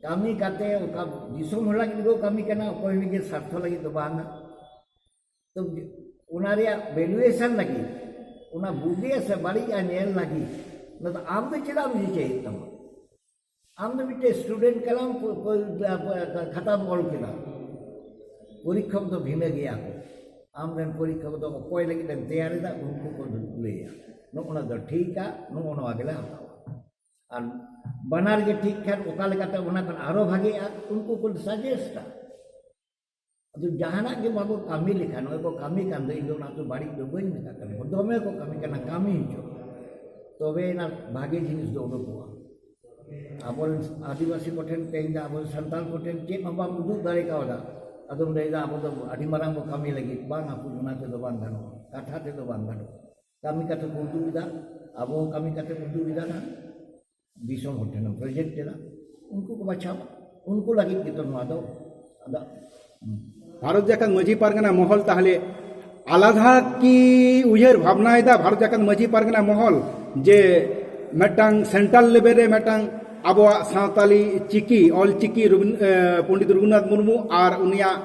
ᱠᱟᱹᱢᱤ ᱠᱟᱛᱮ ᱚᱠᱟ ᱫᱤᱥᱚᱢ ᱦᱚᱲ ᱞᱟᱹᱜᱤᱫ ᱜᱮ ᱠᱟᱹᱢᱤ ᱠᱟᱱᱟ, ᱚᱠᱚᱭ ᱱᱤᱡᱮ ᱥᱟᱨᱛᱷᱚ ᱞᱟᱹᱜᱤᱫ ᱫᱚ ᱵᱟᱝᱟ᱾ ᱛᱚ ᱚᱱᱟ ᱨᱮᱭᱟᱜ ᱵᱷᱮᱞᱩᱭᱮᱥᱚᱱ ᱞᱟᱹᱜᱤᱫ, ᱚᱱᱟ ᱵᱩᱜᱤᱭᱟ ᱥᱮ ᱵᱟᱹᱲᱤᱡᱼᱟ ᱧᱮᱞ ᱞᱟᱹᱜᱤᱫ, ᱚᱱᱟ ᱫᱚ ᱟᱢ ᱫᱚ ᱪᱮᱫᱟᱜ ᱮᱢ ᱨᱤᱪᱟᱹᱭᱮᱫ ᱛᱟᱢᱟ? ᱟᱢ ᱫᱚ ᱢᱤᱫᱴᱮᱱ ᱥᱴᱩᱰᱮᱱᱴ ᱠᱟᱱᱟᱢ, ᱯᱚ-, ᱯᱚ-, ᱠᱷᱟᱛᱟᱢ ᱚᱞ ᱠᱮᱫᱟ, ᱯᱚᱨᱤᱠᱠᱷᱚᱠ ᱫᱚ ᱵᱷᱤᱱᱟᱹ ᱜᱮᱭᱟ ᱠᱚ᱾ ᱟᱢ ᱨᱮᱱ ᱯᱚᱨᱤᱠᱠᱷᱚᱠ ᱫᱚ ᱚᱠᱚᱭ ᱞᱟᱹᱜᱤᱫ ᱮᱢ ᱛᱮᱭᱟᱨ ᱮᱫᱟ, ᱩᱱᱠᱩ ᱠᱚ ᱞᱟᱹᱭᱟ, "ᱱᱚᱜᱼᱚ ᱱᱚᱣᱟ ᱫᱚ ᱴᱷᱤᱠᱟ, ᱱᱚᱜᱼᱚ ᱱᱚᱣᱟ ᱜᱮᱞᱮ ᱦᱟᱛᱟᱣᱟ᱾" ᱟᱨ ᱵᱟᱱᱟᱨ ᱜᱮ ᱴᱷᱤᱠ ᱠᱷᱟᱱ, ᱚᱠᱟ ᱞᱮᱠᱟᱛᱮ ᱚᱱᱟ ᱠᱷᱚᱱ ᱟᱨᱚ ᱵᱷᱟᱜᱮᱜᱼᱟ, ᱩᱱᱠᱩ ᱠᱚ ᱥᱟᱡᱮᱥᱴᱟ᱾ ᱟᱫᱚ ᱡᱟᱦᱟᱱᱟᱜ ᱜᱮ ᱵᱟᱵᱚ ᱠᱟᱹᱢᱤ ᱞᱮᱠᱷᱟᱱ, ᱱᱚᱜᱼᱚᱭ ᱠᱚ ᱠᱟᱹᱢᱤ ᱠᱟᱱ ᱫᱚ, ᱤᱧ ᱫᱚ ᱚᱱᱟ ᱫᱚ ᱵᱟᱹᱲᱤᱡ ᱫᱚ ᱵᱟᱹᱧ ᱢᱮᱛᱟᱜ ᱠᱟᱱᱟ, ᱫᱚᱢᱮ ᱠᱚ ᱠᱟᱹᱢᱤ ᱠᱟᱱᱟ, ᱠᱟᱹᱢᱤ ᱦᱚᱪᱚ, ᱛᱚᱵᱮ ᱮᱱᱟ ᱵᱷᱟᱜᱮ ᱡᱤᱱᱤᱥ ᱫᱚ ᱩᱰᱩᱠᱚᱜᱼᱟ᱾ ᱟᱵᱚᱨᱮᱱ ᱟᱹᱫᱤᱵᱟᱹᱥᱤ ᱠᱚᱴᱷᱮᱱ, ᱛᱮᱦᱮᱧ ᱫᱚ ᱟᱵᱚ ᱥᱟᱱᱛᱟᱲ ᱠᱚᱴᱷᱮᱱ ᱪᱮᱫ ᱦᱚᱸ ᱵᱟᱢ ᱩᱫᱩᱜ ᱫᱟᱲᱮ ᱠᱟᱣᱫᱟ, ᱟᱫᱚᱢ ᱞᱟᱹᱭᱫᱟ ᱟᱵᱚ ᱫᱚ ᱟᱹᱰᱤ ᱢᱟᱨᱟᱝ ᱵᱚ ᱠᱟᱹᱢᱤ ᱞᱟᱹᱜᱤᱫ, ᱵᱟᱝ ᱟᱯᱩᱡ, ᱚᱱᱟ ᱛᱮᱫᱚ ᱵᱟᱝ ᱜᱟᱱᱚᱜᱼᱟ, ᱠᱟᱛᱷᱟ ᱛᱮᱫᱚ ᱵᱟᱝ ᱜᱟᱱᱚᱜᱼᱟ᱾ ᱠᱟᱹᱢᱤ ᱠᱟᱛᱮ ᱠᱚ ᱩᱫᱩᱜ ᱮᱫᱟ, ᱟᱵᱚ ᱦᱚᱸ ᱠᱟᱹᱢᱤ ᱠᱟᱛᱮ ᱵᱚ ᱩᱫᱩᱜ ᱮᱫᱟ ᱱᱟᱦᱟᱜ᱾ ᱫᱤᱥᱚᱢ ᱦᱚᱲ ᱴᱷᱮᱱ ᱯᱨᱚᱡᱮᱠᱴ ᱮᱫᱟ, ᱩᱱᱠᱩ ᱠᱚ ᱵᱟᱪᱷᱟᱣᱟ, ᱩᱱᱠᱩ ᱞᱟᱹᱜᱤᱫ ᱜᱮᱛᱚ ᱱᱚᱣᱟ ᱫᱚ᱾ ᱟᱫᱚ ᱵᱷᱟᱨᱚᱛ ᱡᱟᱠᱟᱛ ᱢᱟᱹᱡᱷᱤ ᱯᱟᱨᱜᱟᱱᱟ ᱢᱚᱦᱚᱞ ᱛᱟᱦᱞᱮ ᱟᱞᱟᱫᱟ ᱠᱤ ᱩᱭᱦᱟᱹᱨ ᱵᱷᱟᱵᱽᱱᱟᱭᱮᱫᱟ ᱵᱷᱟᱨᱚᱛ ᱡᱟᱠᱟᱛ ᱢᱟᱹᱡᱷᱤ ᱯᱟᱨᱜᱟᱱᱟ ᱢᱚᱦᱚᱞ ᱡᱮ ᱢᱤᱫᱴᱟᱝ ᱥᱮᱱᱴᱨᱟᱞ ᱞᱮᱵᱮᱞ ᱨᱮ ᱢᱤᱫᱴᱟᱝ ᱟᱵᱚᱣᱟᱜ ᱥᱟᱶᱛᱟᱞᱤ ᱪᱤᱠᱤ, ᱚᱞ ᱪᱤᱠᱤ ᱨᱚᱵᱤᱱ-, ᱮ, ᱯᱚᱱᱰᱤᱛ ᱨᱚᱜᱷᱩᱱᱟᱛᱷ ᱢᱩᱨᱢᱩ ᱟᱨ ᱩᱱᱤᱭᱟᱜ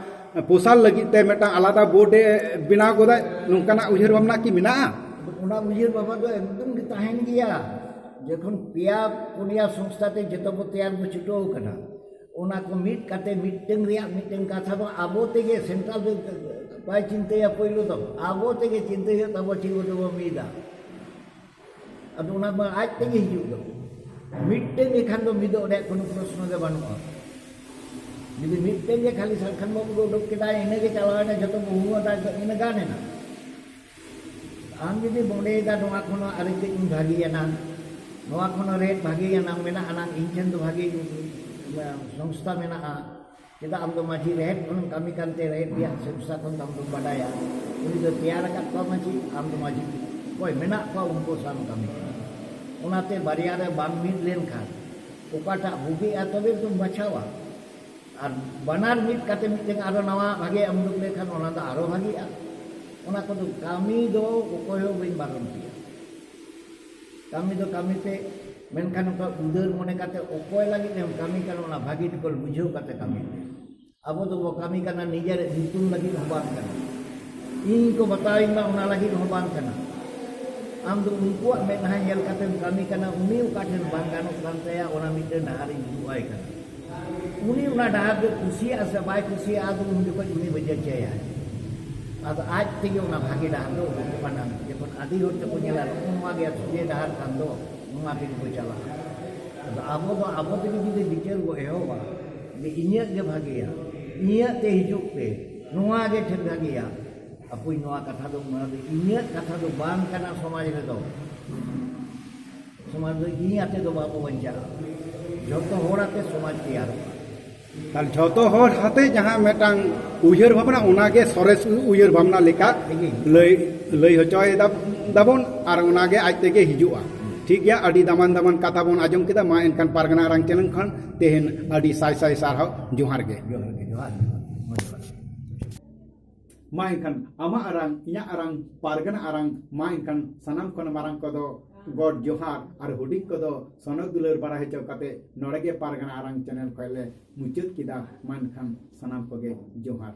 ᱯᱨᱚᱥᱟᱨ ᱞᱟᱹᱜᱤᱫ ᱛᱮ ᱢᱤᱫᱴᱟᱝ ᱟᱞᱟᱫᱟ ᱵᱳᱨᱰ ᱮ ᱵᱮᱱᱟᱣ ᱜᱚᱫᱟ, ᱱᱚᱝᱠᱟᱱᱟᱜ ᱩᱭᱦᱟᱹᱨ ᱵᱷᱟᱵᱽᱱᱟ ᱠᱤ ᱢᱮᱱᱟᱜᱼᱟ? ᱚᱱᱟ ᱩᱭᱦᱟᱹᱨ ᱵᱷᱟᱵᱽᱱᱟ ᱫᱚ ᱮᱠᱫᱚᱢ ᱜᱮ ᱛᱟᱦᱮᱱ ᱜᱮᱭᱟ᱾ ᱡᱚᱠᱷᱚᱱ ᱯᱮᱭᱟ ᱯᱩᱱᱭᱟ ᱥᱚᱝᱥᱛᱷᱟ ᱛᱮ ᱡᱚᱛᱚ ᱵᱚ ᱛᱮᱭᱟᱨ ᱵᱚ ᱪᱷᱩᱴᱟᱹᱣ ᱠᱟᱱᱟ, ᱚᱱᱟ ᱠᱚ ᱢᱤᱫ ᱠᱟᱛᱮ ᱢᱤᱫᱴᱟᱝ ᱨᱮᱭᱟᱜ ᱢᱤᱫᱴᱟᱝ ᱠᱟᱛᱷᱟ ᱫᱚ ᱟᱵᱚ ᱛᱮᱜᱮ, ᱥᱮᱱᱴᱨᱟᱞ ᱫᱚ ᱵᱟᱭ ᱪᱤᱱᱛᱟᱹᱭᱟ, ᱯᱳᱭᱞᱳ ᱫᱚ ᱟᱵᱚ ᱛᱮᱜᱮ ᱪᱤᱱᱛᱟᱹᱭ ᱦᱩᱭᱩᱜ ᱛᱟᱵᱚ, ᱪᱮᱫ ᱠᱚ ᱛᱮᱵᱚ ᱢᱤᱫᱟ᱾ ᱟᱫᱚ ᱚᱱᱟ ᱢᱟ ᱟᱡ ᱛᱮᱜᱮ ᱦᱤᱡᱩᱜ ᱫᱚ᱾ ᱢᱤᱫᱴᱟᱝ ᱜᱮ ᱠᱷᱟᱱ ᱫᱚ ᱢᱤᱫᱚᱜ ᱨᱮᱭᱟᱜ ᱠᱳᱱᱳ ᱯᱨᱚᱥᱱᱚ ᱜᱮ ᱵᱟᱹᱱᱩᱜᱼᱟ᱾ ᱡᱩᱫᱤ ᱢᱤᱫᱴᱟᱝ ᱜᱮ ᱠᱷᱟᱹᱞᱤ ᱥᱟᱞᱠᱷᱟᱱ ᱵᱟᱹᱵᱩ ᱩᱰᱩᱠ ᱠᱮᱫᱟᱭ, ᱤᱱᱟᱹᱜᱮ ᱪᱟᱞᱟᱣᱮᱱᱟ, ᱡᱚᱛᱚ ᱵᱚ ᱦᱩᱲᱩ ᱫᱟᱜ ᱫᱚ ᱤᱱᱟᱹ ᱜᱟᱱ ᱮᱱᱟ᱾ ᱟᱢ ᱡᱩᱫᱤ ᱢᱚᱱᱮᱭᱮᱫᱟ ᱱᱚᱣᱟ ᱠᱷᱚᱱ ᱦᱚᱸ ᱟᱨ ᱠᱟᱹᱡ ᱤᱧ ᱵᱷᱟᱹᱜᱤᱭᱟᱱᱟ, ᱱᱚᱣᱟ ᱠᱷᱚᱱ ᱦᱚᱸ ᱨᱮᱴ ᱵᱷᱟᱹᱜᱤᱭᱟᱱᱟ, ᱢᱮᱱᱟᱜ ᱟᱱᱟᱝ ᱤᱧ ᱴᱷᱮᱱ ᱫᱚ ᱵᱷᱟᱹᱜᱤ ᱥᱚᱝᱥᱛᱷᱟ ᱢᱮᱱᱟᱜᱼᱟ᱾ ᱪᱮᱫᱟᱜ ᱟᱢ ᱫᱚ ᱢᱟᱹᱡᱷᱤ ᱨᱮᱦᱮᱫ ᱠᱷᱚᱱᱮᱢ ᱠᱟᱹᱢᱤ ᱠᱟᱱᱛᱮ ᱨᱮᱦᱮᱫ ᱨᱮᱭᱟᱜ ᱥᱚᱝᱥᱛᱷᱟ ᱠᱷᱚᱱ ᱫᱚ ᱟᱢ ᱫᱚᱢ ᱵᱟᱰᱟᱭᱟ? ᱩᱱᱤ ᱫᱚ ᱛᱮᱭᱟᱨ ᱟᱠᱟᱫ ᱠᱚᱣᱟ ᱢᱟᱹᱡᱷᱤ, ᱟᱢ ᱫᱚ ᱢᱟᱹᱡᱷᱤ᱾ ᱚᱠᱚᱭ ᱢᱮᱱᱟᱜ ᱠᱚᱣᱟ ᱩᱱᱠᱩ ᱥᱟᱶ ᱠᱟᱹᱢᱤ ᱠᱟᱱᱟ᱾ ᱚᱱᱟᱛᱮ ᱵᱟᱨᱭᱟ ᱨᱮ ᱵᱟᱝ ᱢᱤᱫ ᱞᱮᱱᱠᱷᱟᱱ ᱚᱠᱟᱴᱟᱜ ᱵᱩᱜᱤᱜᱼᱟ ᱛᱚᱵᱮ ᱫᱚᱢ ᱵᱟᱪᱷᱟᱣᱟ᱾ ᱟᱨ ᱵᱟᱱᱟᱨ ᱢᱤᱫ ᱠᱟᱛᱮ ᱢᱤᱫᱴᱮᱱ ᱟᱨᱚ ᱱᱟᱣᱟ ᱵᱷᱟᱜᱮ ᱮᱢ ᱩᱰᱩᱠ ᱞᱮᱠᱷᱟᱱ ᱚᱱᱟ ᱫᱚ ᱟᱨᱚ ᱵᱷᱟᱜᱮᱜᱼᱟ᱾ ᱚᱱᱟ ᱠᱚᱫᱚ ᱠᱟᱹᱢᱤ ᱫᱚ ᱚᱠᱚᱭ ᱦᱚᱸ ᱵᱟᱹᱧ ᱵᱟᱨᱚᱱ ᱯᱮᱭᱟ᱾ ᱠᱟᱹᱢᱤ ᱫᱚ ᱠᱟᱹᱢᱤ ᱯᱮ, ᱢᱮᱱᱠᱷᱟᱱ ᱚᱱᱠᱟ ᱩᱫᱟᱹᱨ ᱢᱚᱱᱮ ᱠᱟᱛᱮ ᱚᱠᱚᱭ ᱞᱟᱹᱜᱤᱫ ᱮᱢ ᱠᱟᱹᱢᱤ ᱠᱟᱱᱟ ᱚᱱᱟ ᱵᱷᱟᱹᱜᱤ ᱴᱷᱤᱠ ᱵᱩᱡᱷᱟᱹᱣ ᱠᱟᱛᱮ ᱠᱟᱹᱢᱤ ᱯᱮ᱾ ᱟᱵᱚ ᱫᱚᱵᱚ ᱠᱟᱹᱢᱤ ᱠᱟᱱᱟ ᱱᱤᱡᱮᱨᱟᱜ ᱧᱩᱛᱩᱢ ᱞᱟᱹᱜᱤᱫ ᱦᱚᱸ ᱵᱟᱝ ᱠᱟᱱᱟ, ᱤᱧ ᱠᱚ ᱵᱟᱛᱟᱣᱤᱧ ᱢᱟ ᱚᱱᱟ ᱞᱟᱹᱜᱤᱫ ᱦᱚᱸ ᱵᱟᱝ ᱠᱟᱱᱟ᱾ ᱟᱢ ᱫᱚ ᱩᱱᱠᱩᱣᱟᱜ ᱢᱮᱫᱦᱟ ᱧᱮᱞ ᱠᱟᱛᱮᱢ ᱠᱟᱹᱢᱤ ᱠᱟᱱᱟ, ᱩᱱᱤ ᱚᱠᱟ ᱴᱷᱮᱱ ᱵᱟᱝ ᱜᱟᱱᱚᱜ ᱠᱟᱱ ᱛᱟᱭᱟ ᱚᱱᱟ ᱢᱤᱫᱴᱮᱱ ᱰᱟᱦᱟᱨᱤᱧ ᱩᱫᱩᱜ ᱟᱭ ᱠᱟᱱᱟ᱾ ᱩᱱᱤ ᱚᱱᱟ ᱰᱟᱦᱟᱨ ᱫᱚ ᱠᱩᱥᱤᱭᱟᱜᱼᱟ ᱥᱮ ᱵᱟᱭ ᱠᱩᱥᱤᱭᱟᱜᱼᱟ, ᱟᱫᱚ ᱩᱱ ᱡᱚᱠᱷᱚᱱ ᱩᱱᱤ ᱵᱟᱹᱡᱟᱹ ᱪᱟᱭᱟ᱾ ᱟᱫᱚ ᱟᱡ ᱛᱮᱜᱮ ᱚᱱᱟ ᱵᱷᱟᱜᱮ ᱰᱟᱦᱟᱨ ᱫᱚ ᱩᱰᱩᱠᱚᱜ ᱠᱟᱱᱟ᱾ ᱡᱚᱠᱷᱚᱱ ᱟᱹᱰᱤ ᱦᱚᱲ ᱛᱮᱠᱚ ᱧᱮᱞᱟ ᱱᱚᱜᱼᱚ ᱱᱚᱣᱟ ᱜᱮ ᱥᱚᱡᱷᱮ ᱰᱟᱦᱟᱨ ᱠᱷᱟᱱ ᱫᱚ ᱱᱚᱣᱟ ᱛᱮᱜᱮ ᱠᱚ ᱪᱟᱞᱟᱜᱼᱟ᱾ ᱟᱫᱚ ᱟᱵᱚ ᱫᱚ ᱟᱵᱚ ᱛᱮᱜᱮ ᱡᱩᱫᱤ ᱵᱤᱪᱟᱹᱨ ᱵᱚ ᱮᱦᱚᱵᱟ ᱡᱮ ᱤᱧᱟᱹᱜ ᱜᱮ ᱵᱷᱟᱜᱮᱭᱟ, ᱤᱧᱟᱹᱜ ᱛᱮ ᱦᱤᱡᱩᱜ ᱯᱮ, ᱱᱚᱣᱟ ᱜᱮ ᱴᱷᱮᱱ ᱵᱷᱟᱜᱮᱭᱟ, ᱦᱟᱯᱳᱭ ᱱᱚᱣᱟ ᱠᱟᱛᱷᱟ ᱫᱚ, ᱱᱚᱣᱟ ᱫᱚ ᱤᱧᱟᱹᱜ ᱠᱟᱛᱷᱟ ᱫᱚ ᱵᱟᱝ ᱠᱟᱱᱟ ᱥᱚᱢᱟᱡᱽ ᱨᱮᱫᱚ᱾ ᱥᱚᱢᱟᱡᱽ ᱫᱚ ᱤᱧ ᱟᱛᱮ ᱫᱚ ᱵᱟᱵᱚ ᱵᱟᱧᱪᱟᱜᱼᱟ, ᱡᱷᱚᱛᱚ ᱦᱚᱲ ᱟᱛᱮ ᱥᱚᱢᱟᱡᱽ ᱛᱮᱭᱟᱨᱚᱜᱼᱟ᱾ ᱛᱟᱦᱞᱮ ᱡᱷᱚᱛᱚ ᱦᱚᱲ ᱟᱛᱮ ᱡᱟᱦᱟᱸ ᱢᱤᱫᱴᱟᱝ ᱩᱭᱦᱟᱹᱨ ᱵᱷᱟᱵᱽᱱᱟ, ᱚᱱᱟᱜᱮ ᱥᱚᱨᱮᱥ ᱩᱭᱦᱟᱹᱨ ᱵᱷᱟᱵᱽᱱᱟ ᱞᱮᱠᱟ ᱞᱟᱹᱭ ᱞᱟᱹᱭ ᱦᱚᱪᱚᱭ ᱫᱟ- ᱫᱟᱵᱚᱱ, ᱟᱨ ᱚᱱᱟᱜᱮ ᱟᱡ ᱛᱮᱜᱮ ᱦᱤᱡᱩᱜᱼᱟ᱾ ᱴᱷᱤᱠ ᱜᱮᱭᱟ, ᱟᱹᱰᱤ ᱫᱟᱢᱟᱱ ᱫᱟᱢᱟᱱ ᱠᱟᱛᱷᱟ ᱵᱚᱱ ᱟᱸᱡᱚᱢ ᱠᱮᱫᱟ᱾ ᱢᱟ ᱮᱱᱠᱷᱟᱱ ᱯᱟᱨᱜᱟᱱᱟ ᱟᱲᱟᱝ ᱪᱮᱱᱮᱞ ᱠᱷᱚᱱ ᱛᱮᱦᱮᱧ ᱟᱹᱰᱤ ᱥᱟᱭ ᱥᱟᱭ ᱥᱟᱨᱦᱟᱣ, ᱡᱚᱦᱟᱨ ᱜᱮ᱾ ᱡᱚᱦᱟᱨ ᱜᱮ, ᱡᱚᱦᱟᱨ ᱜᱮ, ᱢᱟ ᱡᱚᱦᱟᱨ᱾ ᱢᱟ ᱮᱱᱠᱷᱟᱱ ᱟᱢᱟᱜ ᱟᱲᱟᱝ, ᱤᱧᱟᱹᱜ ᱟᱲᱟᱝ, ᱯᱟᱨᱜᱟᱱᱟ ᱟᱲᱟᱝ, ᱢᱟ ᱮᱱᱠᱷᱟᱱ ᱥᱟᱱᱟᱢ ᱠᱷᱚᱱ ᱢᱟᱨᱟᱝ ᱠᱚᱫᱚ ᱜᱚᱰ ᱡᱚᱦᱟᱨ ᱟᱨ ᱦᱩᱰᱤᱧ ᱠᱚᱫᱚ ᱥᱚᱱᱚᱛ ᱫᱩᱞᱟᱹᱲ ᱵᱟᱲᱟᱭ ᱦᱚᱪᱚ ᱠᱟᱛᱮ ᱱᱚᱰᱮ ᱜᱮ ᱯᱟᱨᱜᱟᱱᱟ ᱟᱲᱟᱝ ᱪᱮᱱᱮᱞ ᱠᱷᱚᱱ ᱞᱮ ᱢᱩᱪᱟᱹᱫ ᱠᱮᱫᱟ᱾ ᱢᱟ ᱮᱱᱠᱷᱟᱱ ᱥᱟᱱᱟᱢ ᱠᱚᱜᱮ ᱡᱚᱦᱟᱨ᱾